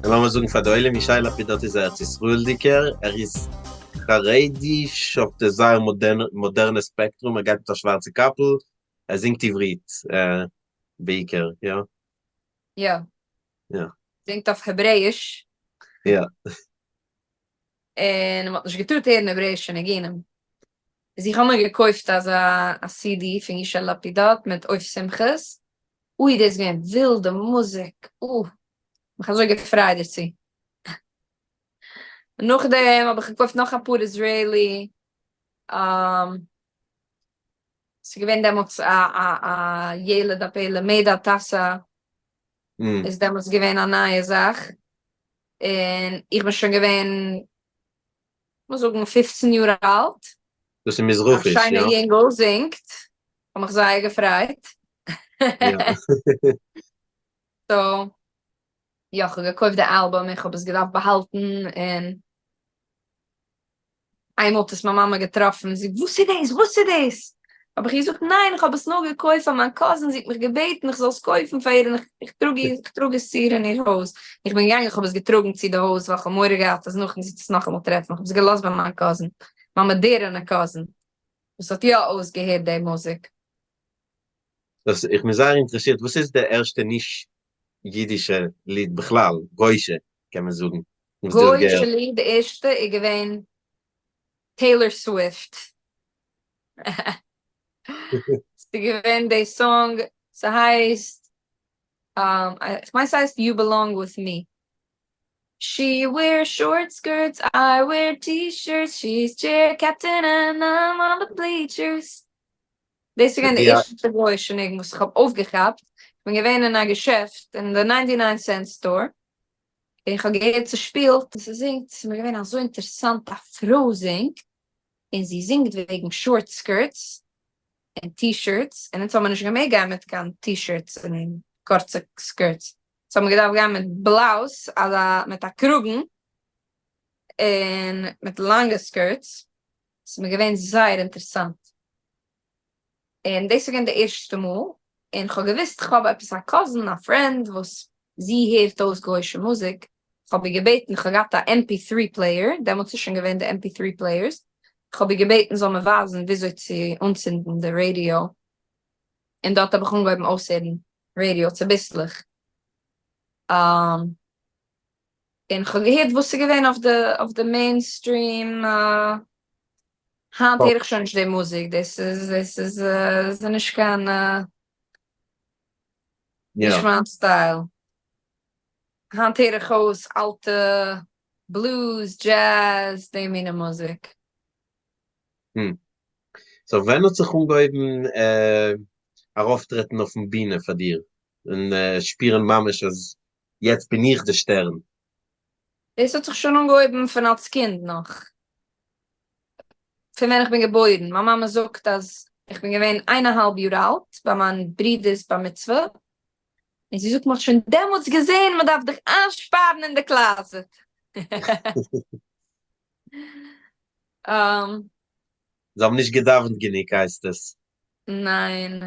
לאמיר זאגן פאר די עולם, ישי לפידות איז א ארץ ישראל'דיגער, ער איז חרדיש אויף די זייער מאדערנע ספעקטרום, ער גייט מיט א שווארצע קאפל, ער זינגט עברית בעיקר, יא? יא. יא. זינגט אויף העברעיש. יא. און מ'האט נישט געטארט הערן העברעישע ניגונים. איז איך האב מיר געקויפט אזא א CD פון ישי לפידות מיט עוף שמחות, אוי דאס איז געווען ווילדע מוזיק, אוי, מיך אזוי געפרייט דערצו. נאכדעם האב איך געקויפט נאך אפאר Israeli, ס'איז געווען דעמאלטס א א א ילד הפלא מידע טסה, איז דעמאלטס געווען א נייע זאך, און איך בין שוין געווען לאמיר זאגן 15 יאר אלט. דאס איז מזרחיש, יא? א שיינע יונגל זינגט, כ'האב מיך זייער געפרייט. So, יא, כ'האב געקויפט די אלבום און כ'האב עס געדארפט באהאלטן, און איינמאל האט עס מיין מאמע געטראפן, זי, וואס איז דאס? וואס איז דאס? האב איך איר געזאגט, ניין, איך האב עס נאר געקויפט פאר מיין cousin, זי האט מיך געבעטן איך זאל עס קויפן פאר איר, און איך טראג איר, איך טראג עס צו איר אין איר הויז. איך בין געגאנגען, איך האב עס געטראגן צו די הויז, ווייל איך האב מורא געהאט אז נאכדעם זי וועט עס נאכאמאל טרעפן, איך האב עס געלאזט ביי מיין cousin, מיין מאדערענע cousin, וואס האט יא אויסגעהערט די מוזיק. דאס, איך בין זייער אינטערעסירט, וואס איז די ערשטע נישט אידישע ליד בכלל, גוי'שע קען מען זאגן, וואס דו האסט געהערט? גוי'שע ליד, די ערשטע איז געווען טעילאר סוויפט. ס'איז געווען די song, ס'הייסט, איך מיין ס'הייסט You Belong With Me. She wears short skirts, I wear T-shirts, she's chair captain and I'm on the bleachers. דאס איז געווען די ערשטע גוי'אישע ניגון וואס איך האב אויפגעכאפט, איך בין געווען אין א געשעפט אין די ninety nine cent store, און איך האב געהערט ס'שפילט און ס'זינגט, ס'איז מיר געווען אזוי אינטערעסאנט א פרוי זינגט, און זי זינגט וועגן short skirts און T-shirts, און אונז האבן מיר נישט געמעגט גיין מיט קיין T-shirts און קורצע skirts, אונז האבן מיר געדארפט גיין מיט בלאוז אדער מיט א קראגן און מיט לאנגע skirts, ס'איז מיר געווען זייער אינטערעסאנט. און דאס איז געווען די ערשטע מאל, און כ'האב געוואוסט כ'האב עפעס א cousin, א friend וואס זי הערט אויס גוי'אישע מוזיק, כ'האב איר געבעטן, כ'האב געהאט א MP3 player, דעמאלטס איז שוין געווען די MP3 players, כ'האב איר געבעטן זאל מיר ווייזן וויאזוי צו אנצינדן די ראדיא, און דארט האב איך אנגעהויבן אויסהערן ראדיא צוביסלעך. און כ'האב געהערט וואס ס'איז געווען אויף די אויף די mainstream, היינט הער איך שוין נישט די מוזיק, דאס איז דאס איז איז נישט קיין נישט מיין style, היינט הער איך אויס אלטע blues, jazz, די מינע מוזיק. So ווען האט זיך אנגעהויבן ארויפטרעטן אויפן בינע פאר דיר, און שפירן ממש אז יעצט בין איך די שטערן? דאס האט זיך שוין אנגעהויבן פון אלס קינד נאך, פון ווען איך בין געבוירן. מיין מאמע זאגט אז איך בין געווען איין א האלב יאר אלט ביי מיין ברודער'ס בר מצוה, און זי זאגט מ'האט שוין דעמאלטס געזען מ'דארף דיך איינשפארן אין די closet. זיי האבן נישט געדאווענט גענוג הייסט עס. ניין.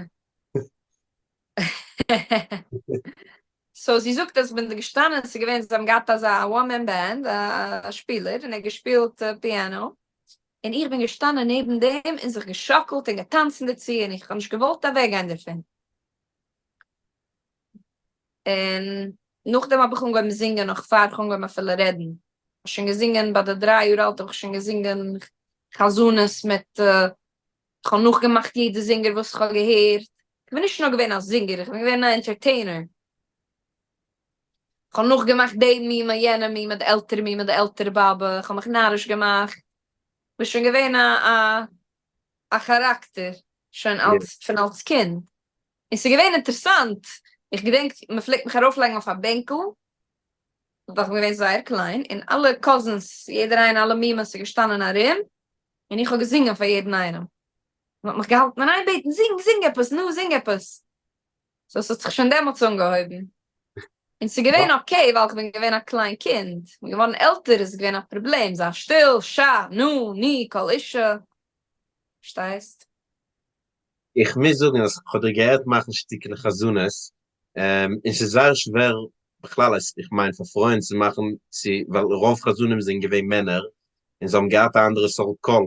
So זי זאגט אז כ'בין געשטאנען, ס'איז געווען, זיי האבן געהאט אזא one man band, א שפילער, און ער האט געשפילט פיאנא, און איך בין געשטאנען נעבן דעם און זיך געשאקלט און געטאנצן דערצו, און איך האב נישט געוואלט אוועקגיין דערפון. און נאכדעם האב איך אנגעהויבן זינגען נאך פאר איך האב אנגעהויבן אפילו רעדן. כ'האב שוין געזינגען ביי די דריי יאר אלט האב איך שוין געזינגען חזנות מיט כ'האב נאכגעמאכט יעדע זינגער וואס כ'האב געהערט, כ'בין נישט נאר געווען א זינגער, איך בין געווען א entertainer. כ'האב נאכגעמאכט די מומע, יענע מומע, די עלטערע מומע, די עלטערע באבע, כ'האב מיך נאריש געמאכט. כ'בין שוין געווען א א א כאראקטער שוין אלס פון אלס קינד. און ס'איז געווען אינטערסאנט, איך געדענק מ'פלעגט מיך ארויפלייגן אויף א בענקל, ווייל כ'בין געווען זייער קליין, און אלע cousins, יעדער איינער, אלע מומעס איז געשטאנען ארום, און איך האב געזינגען פאר יעדן איינעם. מען האט מיך געהאלטן אין איין בעטן, זינג, זינג עפעס, נו, זינג עפעס. So ס'האט זיך שוין דעמאלטס אנגעהויבן. און ס'איז געווען okay, ווייל כ'בין געווען א קליין קינד. כ'בין געווארן עלטער איז עס געווען א פראבלעם, זיי שטיל, שא, נו, ני, קול אישה. פארשטייסט? איך מוז זאגן אז כ'האב דיר געהערט מאכן שטיקלעך חזנות, און ס'איז זייער שווער בכלל איך מיין פאר פרויען צו מאכן צו ווייל רוב חזנים זענען געווען מענער און זיי האבן געהאט א אנדערע סארט קול,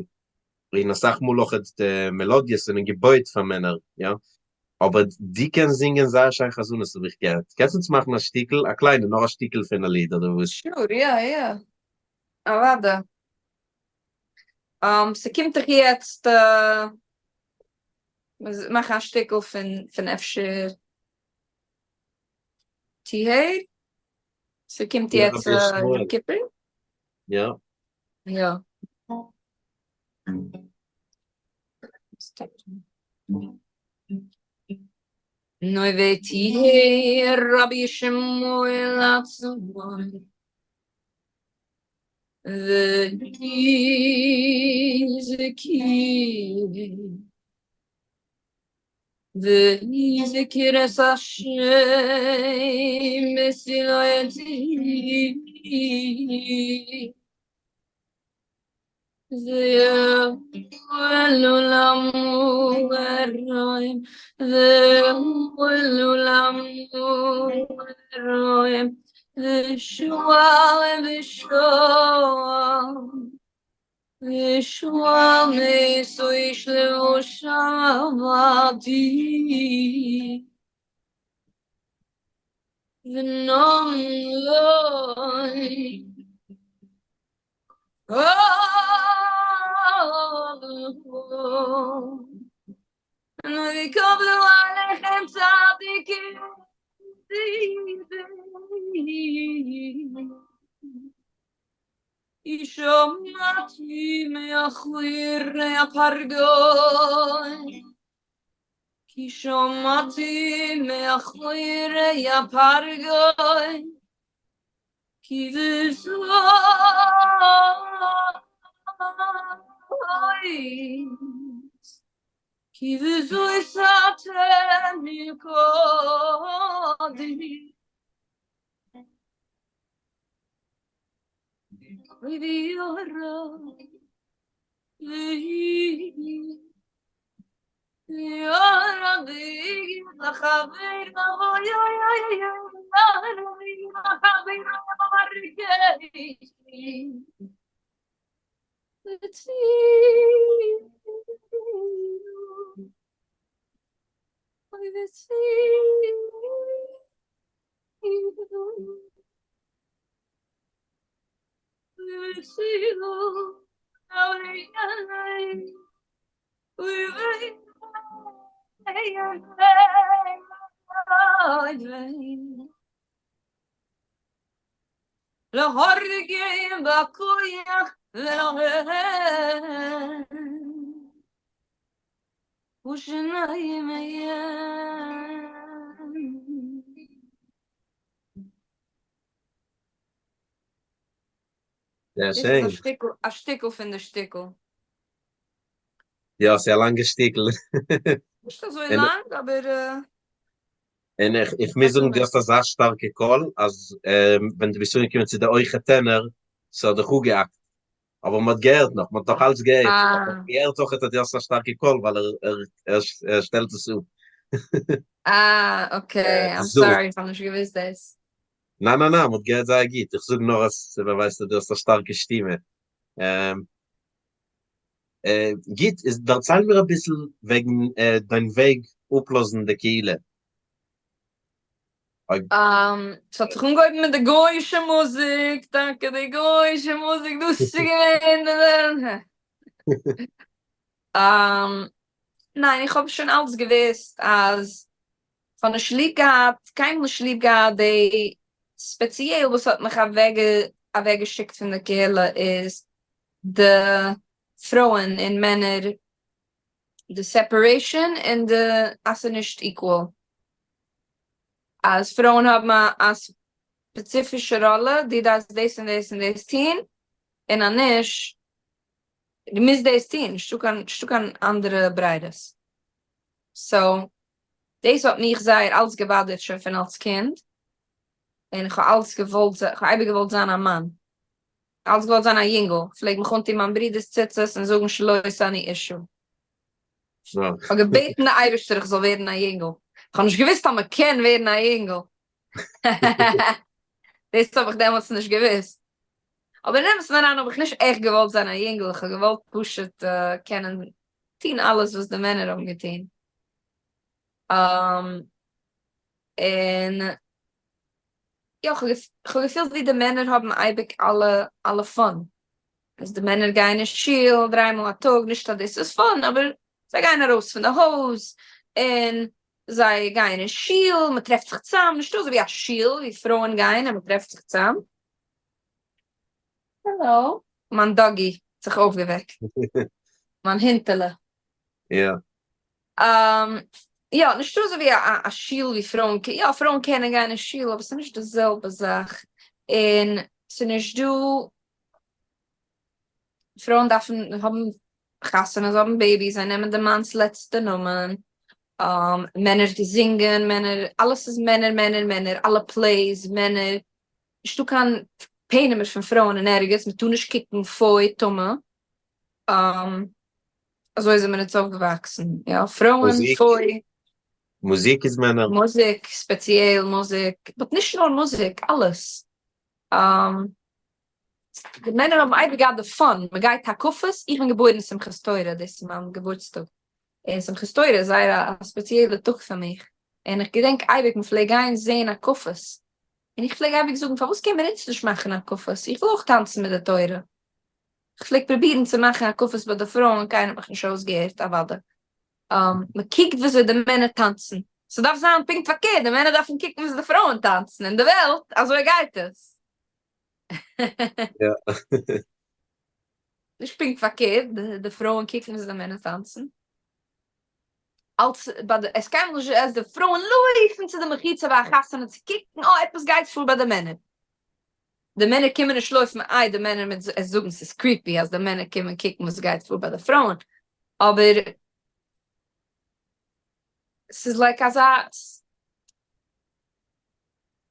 און אסאך מאל אויך די מעלאדיעס זענען געבויט פאר מענער, יא, אבער דו קענסט זינגען זייער שיין חזנות האב איך געהערט, קענסט אונז מאכן א שטיקל, א קליינע, נאר א שטיקל פון א ליד אדער וואס? Sure, יא יא, אוודאי. ס'קומט דאך יעצט מאכן א שטיקל פון אפשר טיהר, ס'קומט יעצט יום כיפור. יא. יא. נוי ותהיה רבי ישמעאל עצמו ויזכיר את השם בסילואתי ויאמר לעמו הרועים ויאמר לעמו הרועים ושועל ושועל ושועל מסו איש לבוש עבדי ונאמר ויקבלו עליכם צדיקים שמעתי מאחורי הפרגוד. כי שמעתי מאחורי הפרגוד כי בזאת כי בזאת אתם נלכדים להרגים בכוח ולהם ושניים זייער דאס איז שיין. א שטיקל, א שטיקל פון די שטיקל. יא, ס'איז א לאנגע שטיקל. נישט אזוי און לאנג, אבער. און איך איך מוז זאגן, דו האסט אזא שטארקע קול, אז ווען דו ביסט אנגעקומען צו די הויכע טענער, ס'האט דיך אפגעהאקט. אבער מ'האט געהערט נאך, מ'האט נאך אלץ געהערט. אבער מ'הערט אויך אז דו האסט א שטארקע קול, ווייל ער ער ער שטעלט עס אפ. אה, okay, I'm sorry, איך האב נישט געוואוסט דאס. ניין ניין ניין, מ'האט געהערט זייער גוט, איך זאג נאר אז ס'באווייזט אז דו האסט א שטארקע שטימע. גוט, איז דערצייל מיר אביסל וועגן דיין וועג אפלאזן די קהילה. אויב. ס'האט זיך אנגעהויבן מיט די גוי'אישע מוזיק, טאקע די גוי'אישע מוזיק, דאס איז געווען די. ניין, איך האב שוין אלץ געוואוסט אז כ'האב נישט ליב געהאט, קיינמאל נישט ליב געהאט די, ספעציעל וואס האט מיך אוועקגעשיקט פון די קהילה איז די פרויען און מענער, די separation און די אז ס'איז נישט equal, אז פרויען האבן א ספעציפישע ראלע, דו דארפסט דאס און דאס און דאס טון, און אז נישט, דו מוזט דאס טון, נישטא קיין נישטא קיין אנדערע ברירות. so, דאס האט מיך זייער אלץ געבאדערט שוין פון אלס קינד, און איך האב אלץ געוואלט, איך האב אייביג געוואלט זיין א מאן, אלץ געוואלט זיין א יונגל, איך פלעג מיך אנטון מיין ברודער'ס ציצית און זאגן שלא עשני אשה. איך האב געבעטן די אייבערשטער איך זאל ווערן א יונגל, איך האב נישט געוואוסט אז מען קען ווערן א יונגל, דאס האב איך דעמאלטס נישט געוואוסט, אבער אין אמת'ן אריין האב איך נישט עכט געוואלט זיין א יונגל, איך האב געוואלט פשוט קענען טון אלעס וואס די מענער האבן געטון. און יא, כ'האב געפילט ווי די מענער האבן אייביג אלע אלע fun. אז די מענער גייען אין שול דריי מאל א טאג, נישט אז דאס איז fun, אבער זיי גייען ארויס פון די הויז, און זיי גייען אין שול, מען טרעפט זיך צאם, נישטא אזוי ווי א שול ווי פרויען גייען און מען טרעפט זיך צאם. העלא. מיין doggy האט זיך אויפגעוועקט. מיין הינטעלע. יא. יא, נישטא אזוי ווי א שול ווי פרויען, יא פרויען קענען גיין אין שול אבער ס'איז נישט די זעלבע זאך, און ס'איז נישט דא, פרויען דארפן האבן חתונה, זיי האבן babies, זיי נעמען די מאנ'ס לעצטע נאמען, מענער זינגען, מענער, אלעס איז מענער מענער מענער, אלע plays מענער, נישטא קיין פענעמער פון פרויען אין ערגעץ, מ'טאר נישט קוקן, פוי, טמא. אזוי זענען מיר אונז אויפגעוואקסן, יא, פרויען, פוי. מוזיק איז מענער. מוזיק, ספעציעל מוזיק, but נישט נאר מוזיק, אלעס. די מענער האבן אייביג געהאט די fun, מען גייט הקפות, איך בין געבוירן שמחת תורה, דאס איז מיין געבורטסטאג, און שמחת תורה איז זייער א ספעציעלע טאג פאר מיך, און איך געדענק אייביג מען פלעג גיין זען הקפות, און איך פלעג אייביג זאגן פארוואס קען מען אונז נישט מאכן הקפות, איך וויל אויך טאנצן מיט די תורה. איך פלעג פרובירן צו מאכן הקפות ביי די פרויען, קיינער האט מיך נישט אויסגעהערט, אוודאי. מען קוקט וויאזוי די מענער טאנצן. ס'דארף זיין פונקט פארקערט, די מענער דארפן קוקן וויאזוי די פרויען טאנצן, אין די וועלט אזוי גייט עס. נישט פונקט פארקערט, די פרויען קוקן וויאזוי די מענער טאנצן. אלס ביי די עס קיינמאל נישט אז די פרויען לויפן צו די מחיצה ביי א חתונה צו קוקן אה עפעס גייט פאר ביי די מענער. די מענער קומען נישט לויפן איי די מענער מיט עס זאגן ס'איז creepy אז די מענער קומען קוקן וואס גייט פאר ביי די פרויען אבער ס'איז like אזא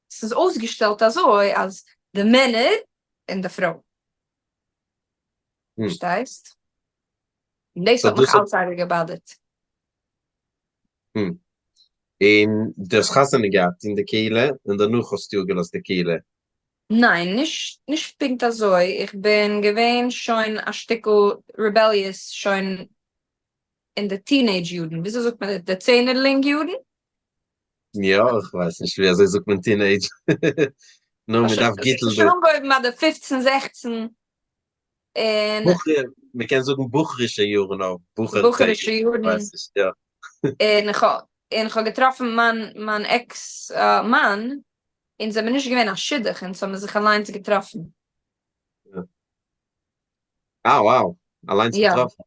ס'איז אויסגעשטעלט אזוי אז די מענער און די פרויען. פארשטייסט? און דאס האט מיך אלץ אייביג געבאדערט. און דו האסט חתונה געהאט אין די קהילה און דערנאך האסטו אפגעלאזט די קהילה? ניין, נישט נישט פונקט אזוי, איך בין געווען שוין א שטיקל rebellious שוין אין די teenage יארן, וויאזוי זאגט מען די צענערלינג יארן? יא, איך ווייס נישט ווי אזוי זאגט מען teenage. נו, מען דארף גיטל דא. שוין אנגעהויבן ביי די פופצן זעכצן און. מען קען זאגן בחור'ישע יארן אויף בחור. בחור'ישע יארן. און איך און כ'האב געטראפן מיין מיין ex מאן, אונז זעמיר נישט געווען א שידוך, אונז האמיר זיך אליינס געטראפן. אה wow, אליינס געטראפן.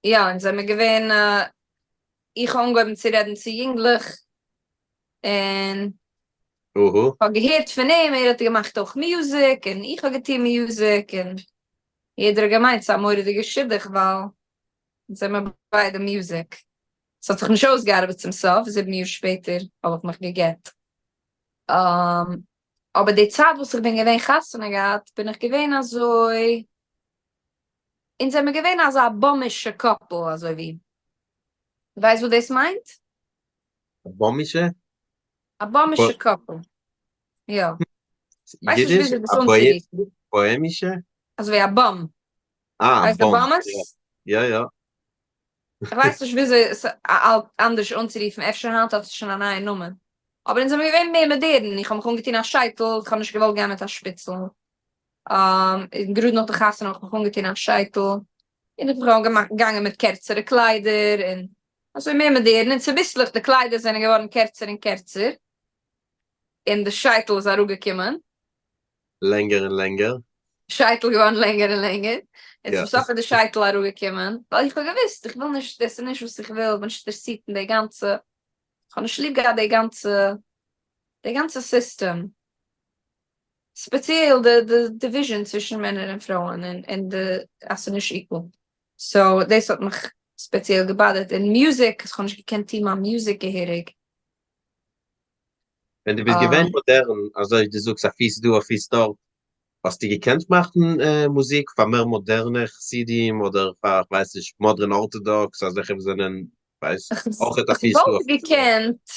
יא, אונז זעמיר געווען, איך האב אנגעהויבן צו רעדן צו יונגלעך, און כ'האב געהערט פון אים, ער האט געמאכט אויך music, און איך האב געטון music, און יעדער האט געמיינט ס'איז א מורא'דיגע שידוך ווייל אונז זעמיר ביידע music. ס'האט זיך נישט אויסגעארבעט צום סוף, 7 יאר שפעטער האב איך מיך גע'גט. אבער די צייט וואס איך בין געווען חתונה געהאט בין איך געווען אזוי, אונז זעמיר געווען אזא באמישע couple אזוי ווי, ווייסט וואס דאס מיינט? א באמישע? א באמישע couple, יא. ווייס נישט וויאזוי דאס אנצורופן. באהעמישע? אזויווי א bum. אה, א ווייסט די bum. באמעס? יא יא. איך ווייס נישט וויאזוי עס אנדערש אנצורופן, אפשר היינט האט עס שוין א נייע נאמען. אבער אונז זעמיר געווען מער מאדערן, איך האב מיך אנגעטון א שייטל, איך האב נישט געוואלט גיין מיט א שפיצל. און גראד נאך די חתונה האב איך מיך אנגעטון א שייטל, און איך בין געגאנגען מיט קערצערע קליידער, און אזוי מער מאדערן, און צוביסלעך די קליידער זענען געווארן קערצער און קערצער, און די שייטל איז אראפגעקומען. לענגער און לענגער. שייטל געווארן לענגער און לענגער, און צום סוף איז די שייטל אראפגעקומען, ווייל איך האב געוואוסט איך וויל נישט, דאס איז נישט וואס איך וויל, איך בין נישט אינטערעסירט אין די גאנצע, איך האב נישט ליב געהאט די גאנצע, די גאנצע סיסטעם, ספעציעל די די division צווישן מענער און פרויען, און און די אז ס'איז נישט equal, so דאס האט מיך ספעציעל געבאדערט, און music, איך האב נישט געקענט טון מיין music געהעריג. ווען דו ביסט געווען מאדערן, אזוי דו זאגסט א פיס דא א פיס דארט, האסטו געקענט מאכן מוזיק פאר מער מאדערנע חסידים אדער פאר כ'ווייס נישט modern orthodox אזעלכע וואס זענען ווייס אויכעט א פיס דא א כ'וואלט פיס דארט? געקענט,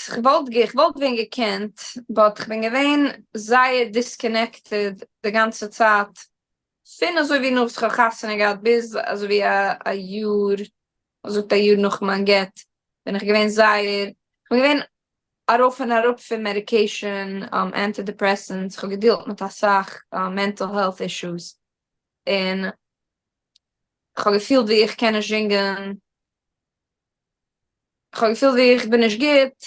כ'וואלט ווען געקענט, but כ'בין געווען זייער disconnected די גאנצע צייט, פון אזוי ווי נאך כ'האב חתונה געהאט ביז אזוי ווי א יאר, מ'זאגט א יאר נאך מיין גט, בין איך געווען זייער, כ'בין געווען ארויף און אראפ פון medication, anti depressants, כ'האב געדילט מיט אסאך mental health issues, און כ'האב געפילט ווי איך קען נישט זינגען, כ'האב געפילט ווי איך בין נישט גוט,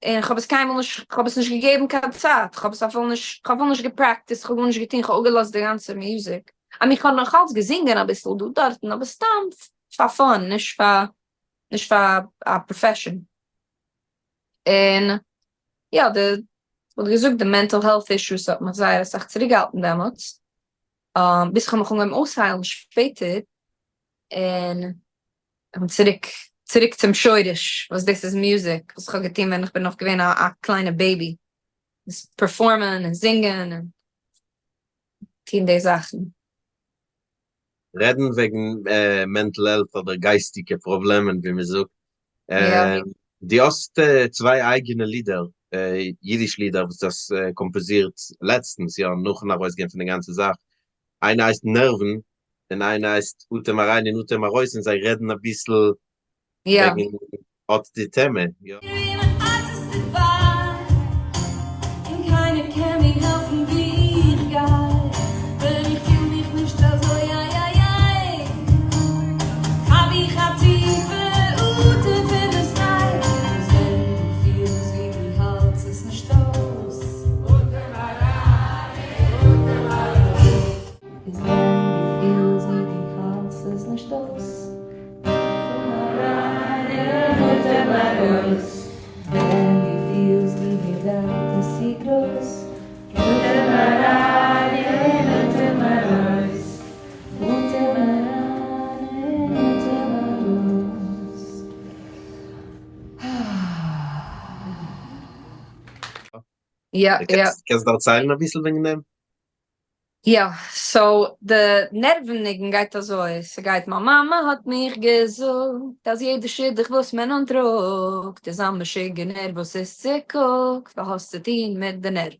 און כ'האב עס קיינמאל נישט, כ'האב עס נישט געגעבן קיין צייט, כ'האב עס אפילו נישט, כ'האב אפילו נישט געפרעקטיסט, כ'האב גארנישט געטון, כ'האב אפגעלאזט די גאנצע music. I mean כ'האב נאכאלץ געזינגען אביסל דא דארטן, אבער סתם פאר fun, נישט פאר, נישט פאר א profession. און יא, די, כ'וואלט געזאגט די mental health issues האט מיך זייער אסאך צוריקגעהאלטן דעמאלטס, ביז כ'האב מיך אנגעהויבן אויסהיילן שפעטער, און כ'בין צוריק צוריק צום שורש וואס דאס איז music, וואס כ'האב געטון ווען כ'בין נאך געווען א קליינע baby, איז פערפארמען און זינגען און טון די זאכן. רעדן וועגן mental health אדער גייסטיגע פראבלעמען ווי מען זאגט, דו האסט צוויי אייגענע לידער, אידיש לידער וואס דו האסט קאמפאזירט לעצטנס, יא, נאכן ארויסגיין פון די גאנצע זאך, איינע הייסט נערוון און איינע הייסט אטעם אריין און אטעם ארויס און זיי רעדן אביסל וועגן אט די טעמע, יא. איז ווען דו פילסט ווי דו האלטסט עס נישט אויס, אטעם אריין און יא יא. קענסט דערציילן אביסל וועגן דעם? יא, so די נערוון ניגון גייט אזוי, ס'גייט מיין מאמע האט מיך געזאגט אז יעדע שידוך וואס מען אנטראגט איז א משוגענער וואס איז צוקוקט ווייל האסט צוטון מיט די נערוון.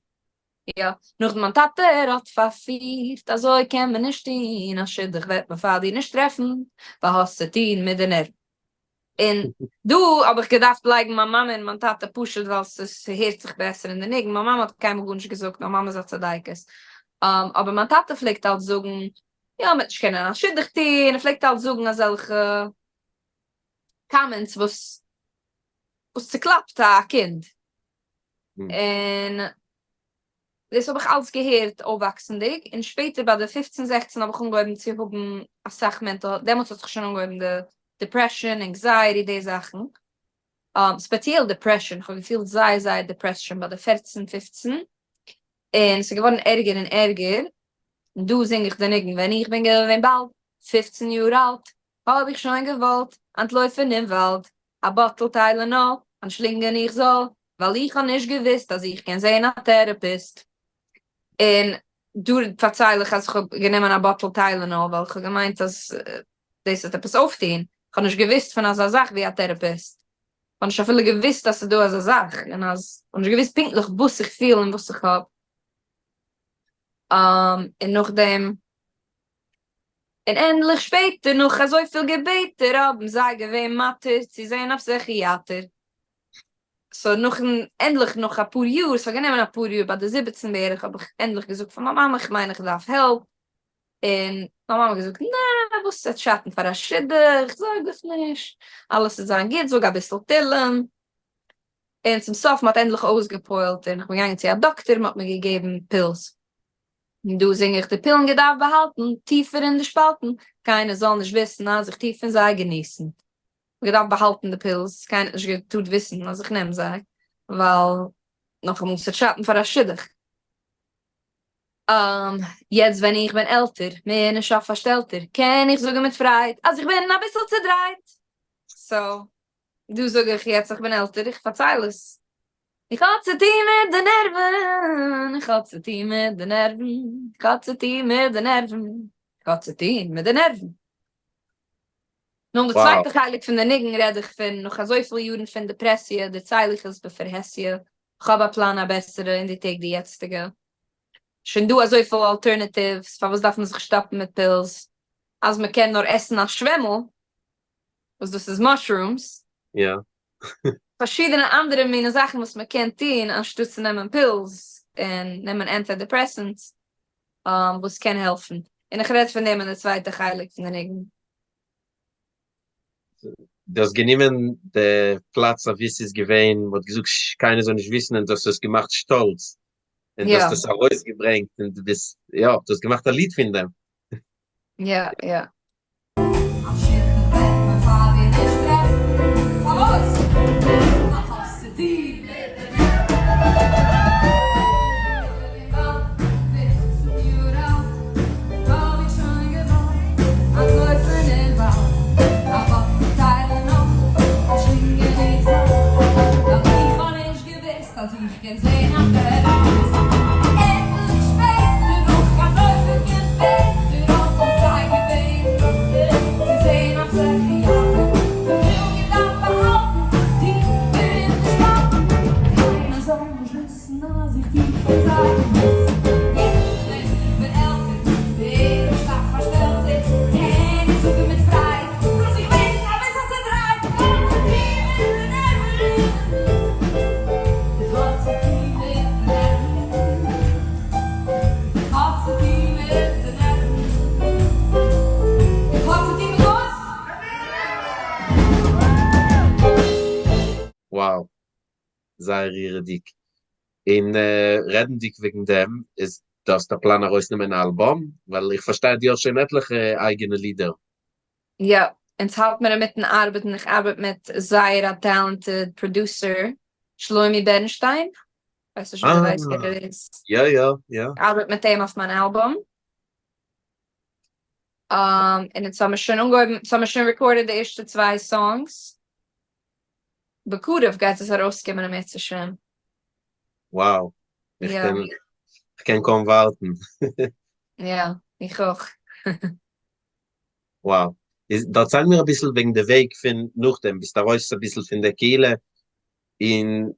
יא, נאכדעם מיין טאטע ער האט פארפירט אזוי קען מען נישט טון, א שידוך וועט מען פאר דיר נישט טרעפן ווייל האסט צוטון מיט די נערוון. און דא האב איך געדארפט לייגן מיין מאמע און מיין טאטע פשוט ווייל ס'הערט זיך בעסער אין די ניגון, מיין מאמע האט קיינמאל גארנישט געזאגט, מיין מאמע איז א צדיקת, אבער מיין טאטע פלעגט אלץ זאגן, יא מ'וועט נישט קענען א שידוך טון, ער פלעגט אלץ זאגן אזעלכע comments וואס וואס צוקלאפט א קינד, און דאס האב איך אלץ געהערט אויפוואקסנדיג, און שפעטער ביי די פופצן זעכצן האב איך אנגעהויבן צו האבן אסאך mental, דעמאלטס האט זיך שוין אנגעהויבן די depression, anxiety, די זאכן, ספעציעל depression, איך האב געפילט זייער זייער depressed שוין ביי די פערצן פופצן, און ס'איז געווארן ערגער און ערגער, און דא זינג איך די ניגון ווען איך בין געווען באלד פופצן יאר אלט, האב איך שוין געוואלט אנטלויפן אין וואלד, א bottle Tylenol איינשלינגען איך זאל, ווייל איך האב נישט געוויסט אז איך קען זען א therapist. און דא פארצייל איך אז איך האב גענומען א bottle Tylenol ווייל איך האב געמיינט אז דאס וועט עפעס אויפטון, איך האב נישט געוויסט פון אזא זאך ווי א therapist, איך האב נישט אפילו געוויסט אז ס'איז דא אזא זאך, און אז איך האב נישט געוויסט פונקטליך וואס איך פיל און וואס איך האב. און נאכדעם און ענדליך שפעטער נאך אזויפיל געבעטער האבן זיי געווען מתיר צו זען א פסיכיאטער. so נאכן ענדליך נאך אפאר יאר, ס'האט גענומען אפאר יאר, ביי די זיבעצן בערך האב איך ענדליך געזאגט פאר מיין מאמע איך מיין איך דארף help, און מיין מאמע האט געזאגט נע וואס ס'וועט שאטן פאר א שידוך, זארג דיך נישט, אלעס וועט זיין גוט, זאג אביסל תהלים. און צום סוף מ'האט ענדליך אויסגעפועלט און כ'בין געגאנגען צו א דאקטער, מ'האט מיר געגעבן pills. און דא זינג איך די פילן געדארפט באהאלטן טיפער אין די שפאלטן, קיינער זאל נישט וויסן אז איך טו פון זיי געניסן. כ'האב געדארפט באהאלטן די pills, קיינער האט נישט געטארט וויסן אז איך נעם זיי, ווייל נאכאמאל ס'וועט שאטן פאר א שידוך. יעצט ווען איך בין עלטער, מער נישט אויף א שטעלטער, קען איך זאגן מיט פרייד אז איך בין אביסל צודרייט. so, דא זאג איך יעצט איך בין עלטער, איך פארצייל עס. איך האב צו טון מיט די נערוון, איך האב צו טון מיט די נערוון, איך האב צו טון מיט די נערוון, איך האב צו טון מיט די נערוון. נאך די צווייטע חלק פון די ניגון רעד איך פון נאך אזויפיל יארן פון דעפרעסיע, דערצייל איך עס בפרהסיא, איך האב א פלאן א בעסערע אין די טעג די יעצטיגע. שוין דא אזויפיל alternatives, פארוואס דארף מען זיך שטאפן מיט pills, אז מען קען נאר עסן א שוועמל, וואס דאס איז mushrooms. יא. פארשידענע אנדערע מיני זאכן וואס מען קען טון אנשטאט צו נעמען pills און נעמען anti depressants וואס קען העלפן. און איך רעד פון דעם אין די צווייטע חלק פון די ניגון. דו האסט גענומען די פלאץ אוואו ס'איז געווען, מ'האט געזאגט קיינער זאל נישט וויסן און דו האסט עס געמאכט שטאלץ, און דו האסט עס ארויסגעברענגט און דו ביסט, יא, דו האסט געמאכט א ליד פון דעם. יא יא. Wow. זייער רירעדיג. און רעדנדיג וועגן דעם, איז דו האסט א פלאן ארויסנעמען א אלבום? ווייל איך פארשטיי אז דו האסט שוין עטליכע אייגענע לידער. יא, אונז האלט מיר אינמיטן ארבעטן, איך ארבעט מיט זייער א talented producer, שלומי בערנשטיין, כ'ווייס נישט אויב דו ווייסט ווער ער איז. יא יא יא. איך ארבעט מיט אים אויף מיין אלבום. און אונז האמיר שוין אנגעהויבן, אונז האמיר שוין recorded די ערשטע צוויי songs. בקרוב גייט עס ארויסקומען אם ירצה השם. Wow. איך קען איך קען קוים ווארטן. יא, איך אויך. Wow. איז דערצייל מיר אביסל וועגן די וועג פון נאכדעם, ביסט ארויס אביסל פון די קהילה, און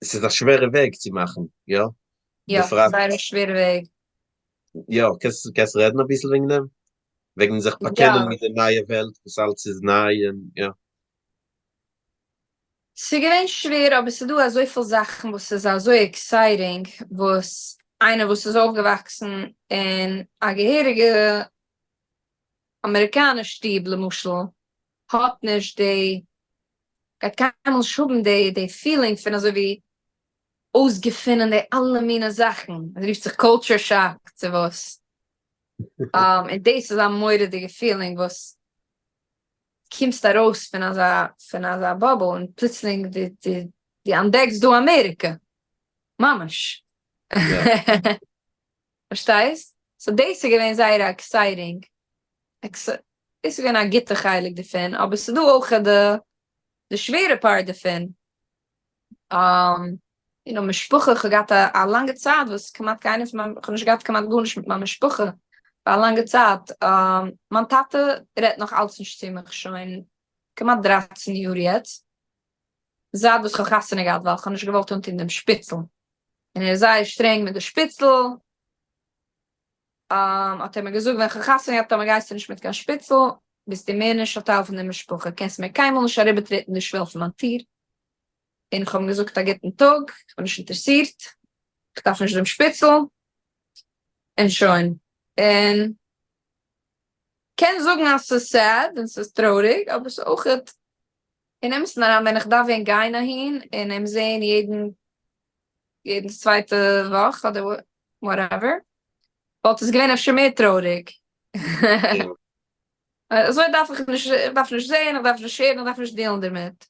ס'איז א שווערע וועג צו מאכן, יא? יא, זייער א שווערע וועג. יא, קענסט קענסט רעדן אביסל וועגן דעם? וועגן זיך באקענען מיט די נייע וועלט וואס אלץ איז ניי און יא. ס'איז געווען שווער אבער ס'איז דא אזויפיל זאכן וואס איז אזוי exciting וואס איינער וואס איז אויפגעוואקסן אין א געהעריגע אמעריקאנע שטוב למשל האט נישט די, גייט קיינמאל נישט האבן די די feeling פון אזוי ווי אויסגעפינען די אלע מיני זאכן, עס רופט זיך culture shock צו וואס, און דאס איז א מורא'דיגע feeling וואס קומסט ארויס פון אזא פון אזא bubble און פלוצלינג די די די אנטדעקסט דא אמעריקע, ממש. פארשטייסט? So דאס איז געווען זייער exciting, דאס איז געווען א גוטע חלק דערפון, אבער ס'איז דא אויך די די שווערע part דערפון, you know משפחה, איך האב געהאט א לאנגע צייט וואס כמעט קיינער פון מיין, איך האב נישט געהאט כמעט גארנישט מיט מיין משפחה פאר א לאנגע צייט, מיין טאטע רעדט נאך אלץ נישט צו מיך שוין כמעט 13 יאר יעצט, זייט וואס איך האב חתונה געהאט ווייל איך האב נישט געוואלט אנטון דעם שפיצל, און ער איז זייער שטרענג מיט די שפיצל, האט ער מיר געזאגט ווען איך האב חתונה געהאט טאמער גייסטו נישט מיט קיין שפיצל ביסטו מער נישט א טייל פון די משפחה, קענסט מער קיינמאל נישט אריבערטרעטן די שוועל פון מיין טיר, און איך האב אים געזאגט א גוטן טאג, איך בין נישט אינטערעסירט, איך דארף נישט דעם שפיצל, און שוין. און קען זאגן אז ס'איז sad און ס'איז טרויעריג, אבער ס'איז אויכעט אין אמת'ן אריין ווען איך דארף ווען גיין אהין און אים זעהן יעדן יעדן צווייטע וואך אדער whatever, וואלט עס געווען אפשר מער טרויעריג. אזוי דארף איך נישט, איך דארף נישט זעהן, איך דארף נישט הערן, איך דארף נישט deal ן דערמיט.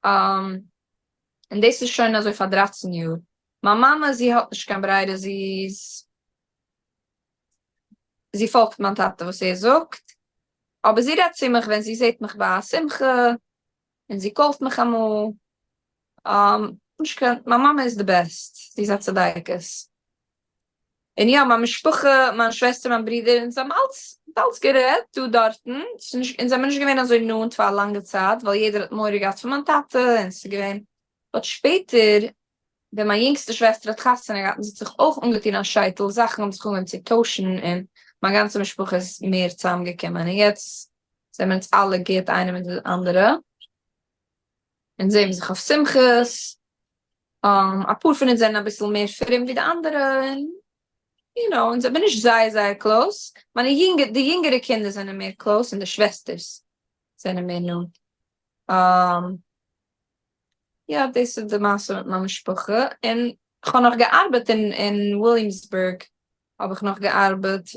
און דאס איז שוין אזוי פאר 13 יאר. מיין מאמע זי האט נישט קיין ברירה, זי איז, זי פאלגט מיין טאטע וואס ער זאגט, אבער זי רעדט צו מיך ווען זי זעט מיך ביי א שמחה, און זי call ט מיך אמאל. נישט קיין, מיין מאמע איז די best, זי איז א צדיקת. און יא, מיין משפחה, מיין שוועסטער, מיין ברודער, אונז האבן אלץ, אלץ גערעדט דא דארטן, ס'איז אונז זעמיר נישט געווען אזוי נאנט פאר א לאנגע צייט, ווייל יעדער האט מורא געהאט פון מיין טאטע, און ס'איז געווען, but שפעטער, ווען מיין יונגסטע שוועסטער האט חתונה געהאט און זי האט זיך אויך אנגעטון א שייטל, זאכן האבן זיך אנגעהויבן צו טוישן, און מיין גאנצע משפחה איז מער צוזאמגעקומען, און יעצט זעמיר אונז אלע גוט איינער מיט די אנדערע. אונז זעהן זיך אויף שמחות, אפאר פון אונז זענען אביסל מער פרום ווי די אנדערע, און you know, אונז זעמיר נישט זייער זייער close, מיינע יונגע, די יונגערע קינדער זענען מער close און די שוועסטערס זענען מער נאנט. יא, דאס איז די מעשה מיט מיין משפחה, און כ'האב נאך געארבעט אין אין וויליאמסבורג האב איך נאך געארבעט,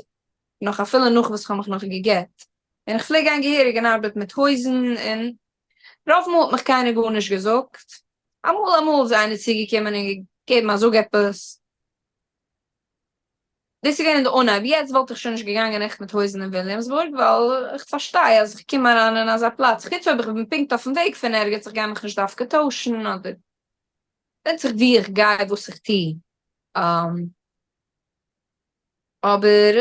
נאך אפילו נאך וואס כ'האב מיך נאך גע'גט, און איך פלעג גיין געהעריג אין ארבעט מיט הויזן, און רוב מאל האט מיך קיינער גארנישט געזאגט, אמאל אמאל איז איינער צוגעקומען און געגעבן א זאג עפעס, דאס איז געווען אין די אנהייב, יעצט וואלט איך שוין נישט געגאנגען עכט מיט הויזן אין וויליאמסבורג, ווייל איך פארשטיי אז איך קום אריין אין אזא פלאץ, חוץ אויב איך בין פונקט אויפן וועג פון ערגעץ, איך גיי מיך נישט דווקא טוישן, אדער ווענדט זיך וואו איך גיי וואס איך טו, אבער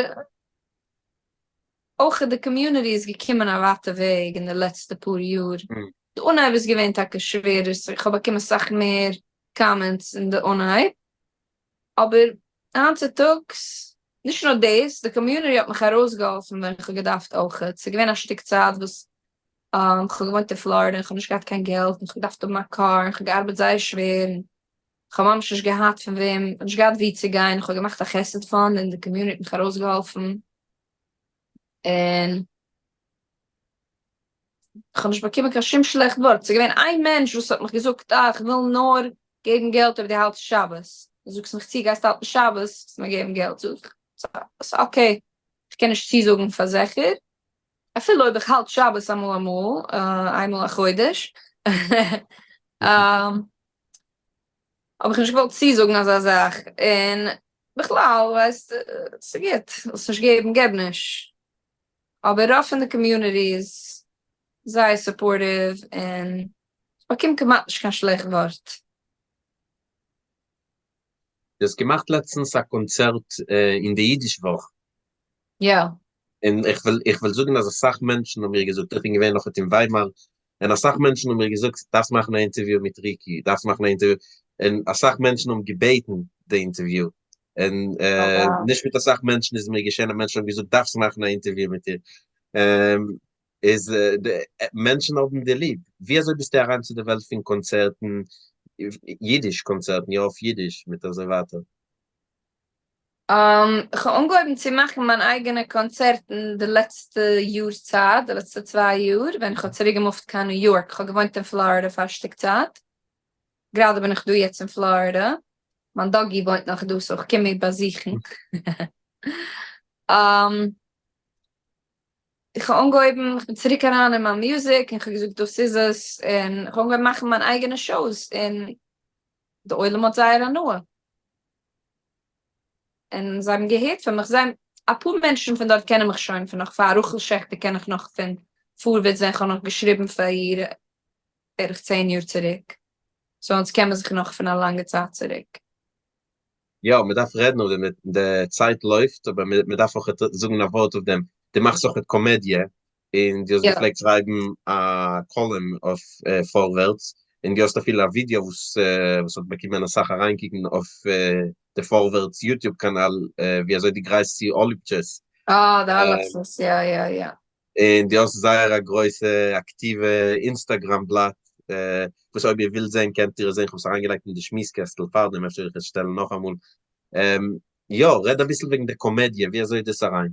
אויך די community איז געקומען א ווייטע וועג אין די לעצטע פאר יאר, די אנהייב איז געווען טאקע שווערער, איך האב באקומען סאך מער comments אין די אנהייב, אבער היינט צוטאגס, נישט נאר דאס, די community האט מיך ארויסגעהאלפן ווען איך האב געדארפט אויכעט, ס'איז געווען א שטיק צייט וואס איך האב געוואוינט אין פלארידע און איך האב נישט געהאט קיין געלט און איך האב געדארפט האבן א קאר און איך האב געארבעט זייער שווער און איך האב ממש נישט געהאט פון וועם, נישט געהאט וואו צו גיין, איך האב געמאכט א חסד fund און די community האט מיך ארויסגעהאלפן און איך האב נישט באקומען קיין שום שלעכט ווארט, ס'איז געווען איין מענטש וואס האט מיך געזאגט אה איך וויל נאר געבן געלט אויב דו האלטסט שבת, דו זאגסט מיך צו גייסט האלטן שבת וועסטו מיר געבן געלט, זאג איך ס'איז okay איך קען נישט צוזאגן פאר זיכער, אפילו אויב איך האלט שבת אמאל אמאל, איינמאל א חודש, האב איך נישט געוואלט צוזאגן אזא זאך, און בכלל ווייסט ס'גוט, ווילסט נישט געבן געב נישט, אבער רוב פון די community איז זייער supportive און איך באקום כמעט נישט קיין שלעכט ווארט. דו האסט געמאכט לעצטנס א קאנצערט אין די אידיש וואך. יא. און איך וויל איך וויל זאגן אז אסאך מענטשן האבן מיר געזאגט, איך בין געווען נאך אין וויימאר, און אסאך מענטשן האבן מיר געזאגט, דארפסט מאכן א אינטערוויו מיט ריקי, דארפסט מאכן א אינטערוויו, און אסאך מענטשן האבן געבעטן די אינטערוויו, און נישט מיט אסאך מענטשן איז מיר געשען אז מענטשן האבן געזאגט דארפסט מאכן א אינטערוויו מיט איר, איז מענטשן האבן דיר ליב, ווי אזוי ביסטו אריין צו די וועלט פון קאנצערטן, אידיש קאנצערטן, יא אויף אידיש, מיט אזוי ווייטער? כ'האב אנגעהויבן צו מאכן מיין אייגענע קאנצערטן די לעצטע יאר צייט, די לעצטע 2 יאר, ווען כ'האב צוריק געמופט קיין ניו יארק. כ'האב געוואוינט אין פלארידע פאר א שטיק צייט. גראדע בין איך דא יעצט אין פלארידע. מיין doggy וואוינט נאך דא, so איך קום איר באזוכן. איך האב אנגעהויבן, איך בין צוריק אריין אין מיין music, און איך האב געזאגט, דאס איז עס, און איך האב אנגעהויבן מאכן מיין אייגענע shows, און די עולם האט זייער הנאה. און זיי האבן געהערט פון מיך, זיי, אפאר מענטשן פון דארט קענען מיך שוין פון נאך פאר רחל שעכטער קען איך נאך פון פארווערטס ווען איך האב נאך געשריבן פאר איר בערך 10 יאר צוריק. So אונז קען מען זיך נאך פון א לאנגע צייט צוריק. יא, מען דארף רעדן אויף דעם, די צייט לויפט, אבער מען דארף אויך זאגן א ווארט אויף דעם. דו מאכסט אויך קאמעדיע, און דו האסט געפלעגט שרייבן א column אויף פארווערטס, און דו האסט אפילו א ווידעא וואס וואס האט באקומען אסאך אריינקוקן אויף די פארווערטס YouTube קאנאל, ווי אזוי דו גרייסט צו אליפטשעס. אה, די אליפטשעס, יא. און דו האסט זייער א גרויסע אקטיווע Instagram בלאט, וואס אויב איר ווילט זען קענט איר עס זען, איך האב עס אריינגעלייגט אין די שמועס קעסטל פארדעם, אפשר איך עס שטעלן נאכאמאל. יא, רעד אביסל וועגן די קאמעדיע, ווי אזוי איז דאס אריין?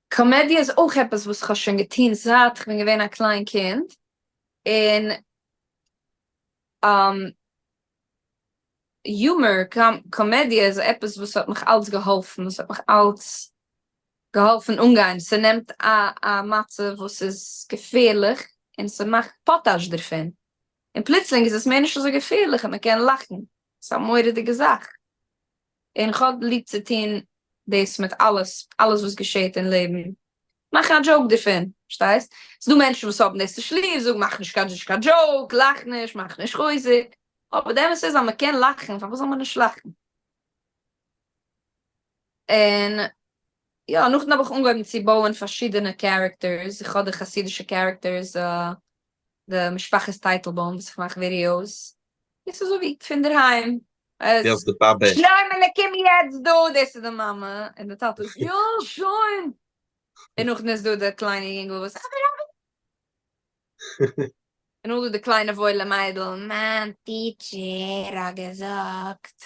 קאמעדיע איז אויך עפעס וואס איך האב שוין געטון זייט איך בין געווען א קליין קינד, און humor, קאמעדיע איז עפעס וואס האט מיך אלץ געהאלפן, וואס האט מיך אלץ געהאלפן אנגיין. ס'נעמט א מצב וואס איז געפערליך און ס'מאכט פאטאש דערפון. און פלוצלינג איז עס מער נישט אזוי געפערליך און מ'קען לאכן. ס'איז א מורא'דיגע זאך. און איך האב ליב צו טון דאס מיט אלעס, אלעס וואס געשעט אין לעבן. מאך א joke דערפון, פארשטייסט? ס'דא מענטשן וואס האבן דאס נישט ליב, זאגן מאך נישט קיין נישט קיין joke, לאך נישט, מאך נישט חוזק. אבער די אמת איז אז מ'קען לאכן, פארוואס זאל מען נישט לאכן? און יא, נאכדעם האב איך אנגעהויבן צו בויען פארשידענע characters. איך האב די חסידישע characters, די משפחת טייטלבוים, וואס איך מאך videos. דאס איז אזוי ווי פון דערהיים. דאס איז די באבע. שלמה, קום יעצט דא, דאס איז די מאמע. און די טאטע איז, יא, שוין. און נאכדעם איז דא די קליינע יונגל וואס, און נאכדעם די קליינע וואוילע מיידל, מיין teacher האט געזאגט.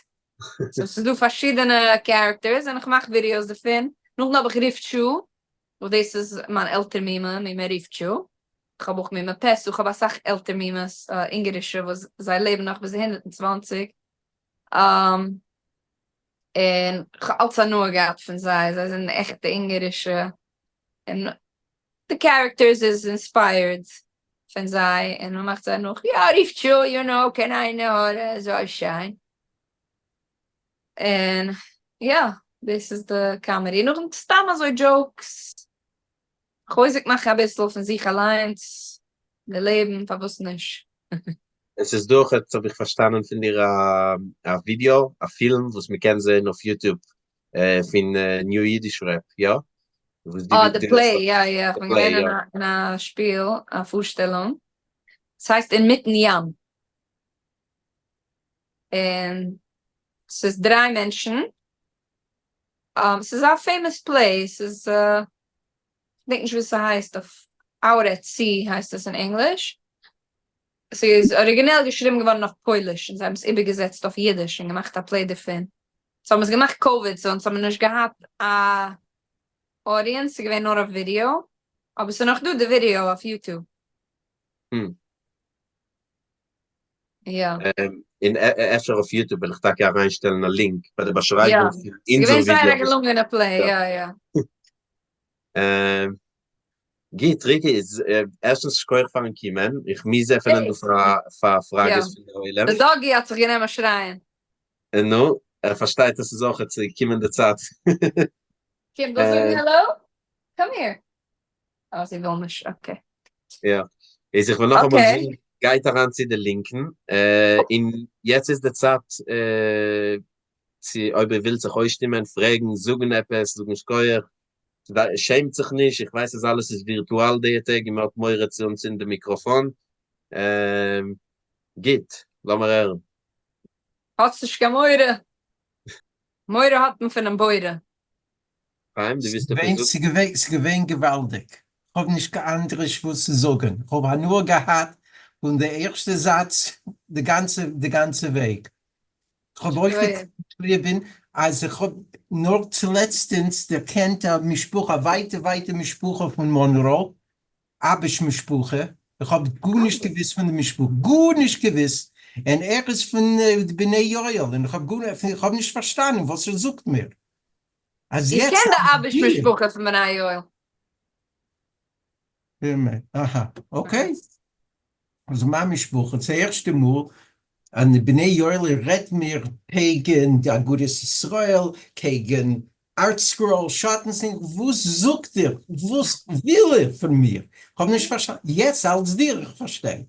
So, ס'איז דא פארשידענע characters, און איך מאך videos דערפון. נאכדעם האב איך ריפטשו, וואס דאס איז מיין עלטער מומע, מומע ריפטשו. איך האב אויך מומע פעסו, איך האב אסאך עלטער מומעס, אונגארישע, וואס זיי לעבן נאך ביז 120. און איך האב אלץ הנאה געהאט פון זיי, זיי זענען עכטע אונגארישע. און די characters איז inspired פון זיי, און מען מאכט זיי נאך, יא, ריפטשו, you know, קיין עין הרע, אזוי שיין. און יא, דאס איז די comedy. נאכדעם סתם אזוי jokes, חוזק מאכן אביסל פון זיך אליינס, די לעבן, פארוואס נישט? עס איז דורך, יעצט האב איך פארשטאנען פון דיר א ווידעא, א פילם וואס מען קען זען אויף YouTube פון New Yiddish Rep, יא? אה, די play, יא, איך בין געווען אין א שפיל, א פארשטעלונג. עס הייסט אינמיטן ים. און ס'איז דריי מענטשן. ס'איז א famous play, ס'איז, איך געדענק נישט ווי ס'הייסט אויף Out at Sea הייסט עס אין ענגליש. ס'איז אריגינעל געשריבן געווארן אויף פויליש און זיי האבן עס איבערגעזעצט אויף אידיש און געמאכט א play דערפון. זיי האבן עס געמאכט COVID, so אונז האבן נישט געהאט א audience, ס'איז געווען נאר אויף ווידעא, אבער ס'איז נאך דא די ווידעא אויף YouTube. יא. און אפשר אויף YouTube וועל איך טאקע אריינשטעלן א link ביי די באשרייבונג פון אונזער ווידעא. ס'איז געווען זייער א געלונגענע play, יא יא. גוט, ריקי, איז ערשטנס שכוח פארן קומען, איך מוז עפענען דא פאר פראגעס פון די עולם. די doggy האט זיך גענומען שרייען. נו, ער פארשטייט אז ס'איז אויך צו קומען די צייט. קום דא זאגן העלא, come here. אה, זי וויל נישט, okay. יא, איז איך וויל נאכאמאל זאגן, גייט אריין צו די לינקן, און יעצט איז די צייט. צו אויב איר ווילט זיך אויסשטימען, פרעגן, זאגן עפעס, זאגן שכוח, שעמט זיך נישט, איך ווייס אז אלעס איז ווירטואל די טעג און מען האט מורא צו אנצינדן די מיקראפאן. גוט, לאמיר הערן. האטס נישט קיין מורא, מורא האט מען פונעם בורא. חיים, דו ווילסט עפעס זאגן? ס'געווען געוואלדיג, כ'האב נישט קיין אנדערש וואס צו זאגן, כ'האב הנאה געהאט פון די ערשטע זאץ די גאנצע די גאנצע וועג, כ'האב אויך געשריבן אז איך האב נאר צולעצטענס דערקענט א משפחה, א ווייטע ווייטע משפחה פון מאנרא, אביש משפחה, איך האב גארנישט געוויסט פון די משפחה, גארנישט געוויסט, און ער איז פון בני יואל, און איך האב גארנישט, איך האב נישט פארשטאנען וואס ער זאגט מיר, אז איך יעצט קען די אביש משפחה פון בני יואל. באמת, אהא, okay. אז מיין משפחה צוערשטע מאל און די בני יואל רעדט מיר קעגן די אגודת ישראל, קעגן ארטסקרול, שאטנשטיין, וואס זאגט איר? וואס וויל איר פון מיר? כ'האב נישט פארשטאנען, יעצט אלץ דיר איך פארשטיי.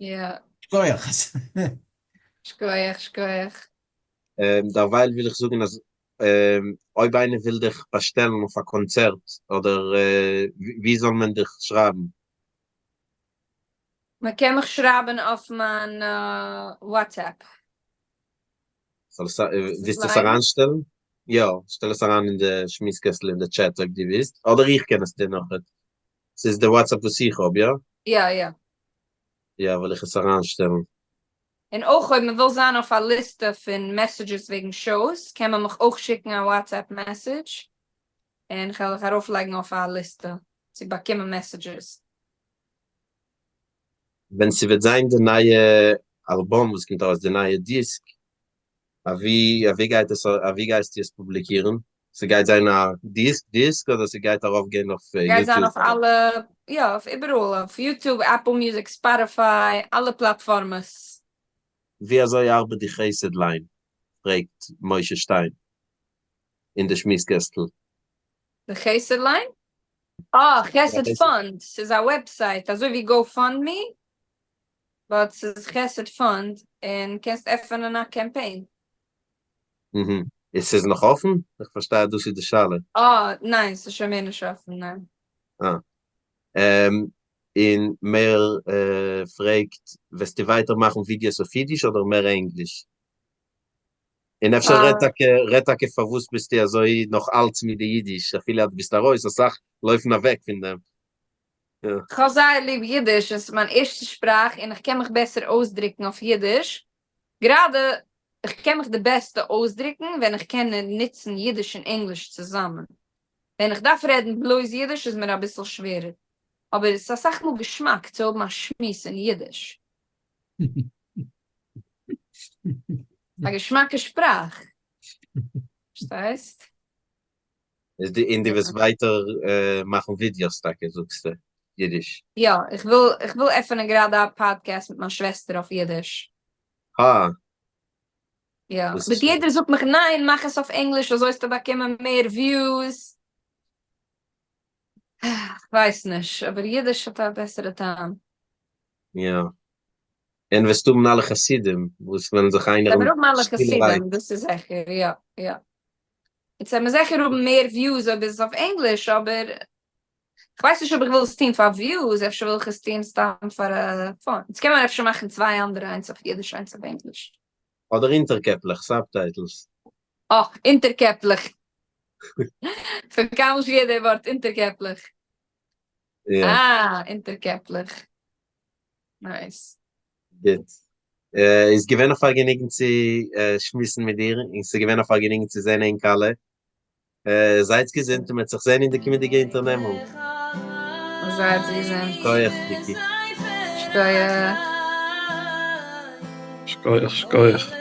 יא. שכוח. שכוח שכוח. דערווייל וויל איך זאגן אז אויב איינער וויל דיך באשטעלן אויף א קאנצערט אדער ווי זאל מען דיך שרייבן? מען קען מיך שרייבען אויף מיין WhatsApp. ווילסט עס אריינשטעלן? יא, שטעל עס אריין אין די שמועס קעסטל אין די טשעט אויב דו ווילסט, אדער איך קען עס טון נאכעט. ס'איז די WhatsApp וואס איך האב, יא? יא יא. יא, וועל איך עס אריינשטעלן. און אויך אויב מען וויל זיין אויף א ליסטע פון messages וועגן shows קען מען מיך אויך שיקן א WhatsApp message און כ'וועל דיך ארויפלייגן אויף א ליסטע צו באקומען messages. ווען ס'וועט זיין די נייע אלבום וואס קומט ארויס, די נייע דיסק, אווי אווי גייט עס אווי גייסטו עס פובליקירן? ס'גייט זיין א דיסק דיסק אדער ס'גייט ארויף גיין אויף גייט זיין YouTube? אויף אלע, יא אויף איבעראל, אויף YouTube, Apple Music, Spotify, אלע פלאטפארמעס. ווי אזוי ארבעט די חסד line? פרעגט משה שטיין אין די שמועס קעסטל. די חסד line? אה, חסד fund, ס'איז א website אזוי ווי GoFundMe, but ס'איז חסד fund, און קענסט עפענען א קאמפיין. און ס'איז נאך אפן? איך פארשטיי אז דאס איז די שאלה. אה, ניין, ס'איז שוין מער נישט אפן, ניין. אה. און מאיר פרעגט, וועסטו ווייטער מאכן ווידיאוס אויף אידיש אדער מער ענגליש? און אפשר רעד טאקע, רעד טאקע פארוואס ביסטו אזוי נאך אלץ מיט די אידיש, אפילו אז דו ביסט ארויס, אסאך לויפן אוועק פון דעם. כ'האב זייער ליב אידיש, עס איז מיין ערשטע שפראך און איך קען מיך בעסער אויסדרוקן אויף אידיש, גראדע איך קען מיך די בעסטע אויסדרוקן ווען איך קען נוצן אידיש און ענגליש צוזאמען, ווען איך דארף רעדן בלויז אידיש איז מיר אביסל שווערער, אבער עס איז אסאך מאל געשמאק צו האבן א שמועס אין אידיש. א געשמאקע שפראך. פארשטייסט? איז די און די וועסט ווייטער מאכן ווידיאוס טאקע זאגסטו אידיש? יא, איך וויל איך וויל עפענען גראדע א פאדקעסט מיט מיין שוועסטער אויף אידיש. אה. יא, but יעדער זאגט מיך ניין מאך עס אויף ענגליש אזוי וועסטו באקומען מער views. כ'ווייס נישט, אבער אידיש האט א בעסערע טעם. יא. און וועסט האבן אלע חסידים וואס וועלן זיך איינערן וועמיר האבן אלע חסידים, דאס איז זיכער, יא יא. אונז וועמיר זיכער האבן מער views אויב איז עס אויף ענגליש, אבער כ'ווייס נישט אויב איך וויל עס טון פאר views, אפשר וויל איך עס טון סתם פאר fun. אונז קען מען אפשר מאכן צוויי אנדערע, איינס אויף אידיש איינס אויף ענגליש. אדער אונטערקעפלעך, subtitles. אה, אונטערקעפלעך. כ'האב קיינמאל נישט געהערט די ווארט אונטערקעפלעך. אה, אונטערקעפלעך. Nice. גוט. איז געווען א פארגעניגן צו שמועסן מיט דיר, און ס'איז געווען א פארגעניגן צו זען ענק אלע. זייטס געזונט און מ'וועט זיך זען אין די קומענדיגע אונטערנעמונג. זייטס געזונט. שכוח ריקי. שכוח. שכוח שכוח.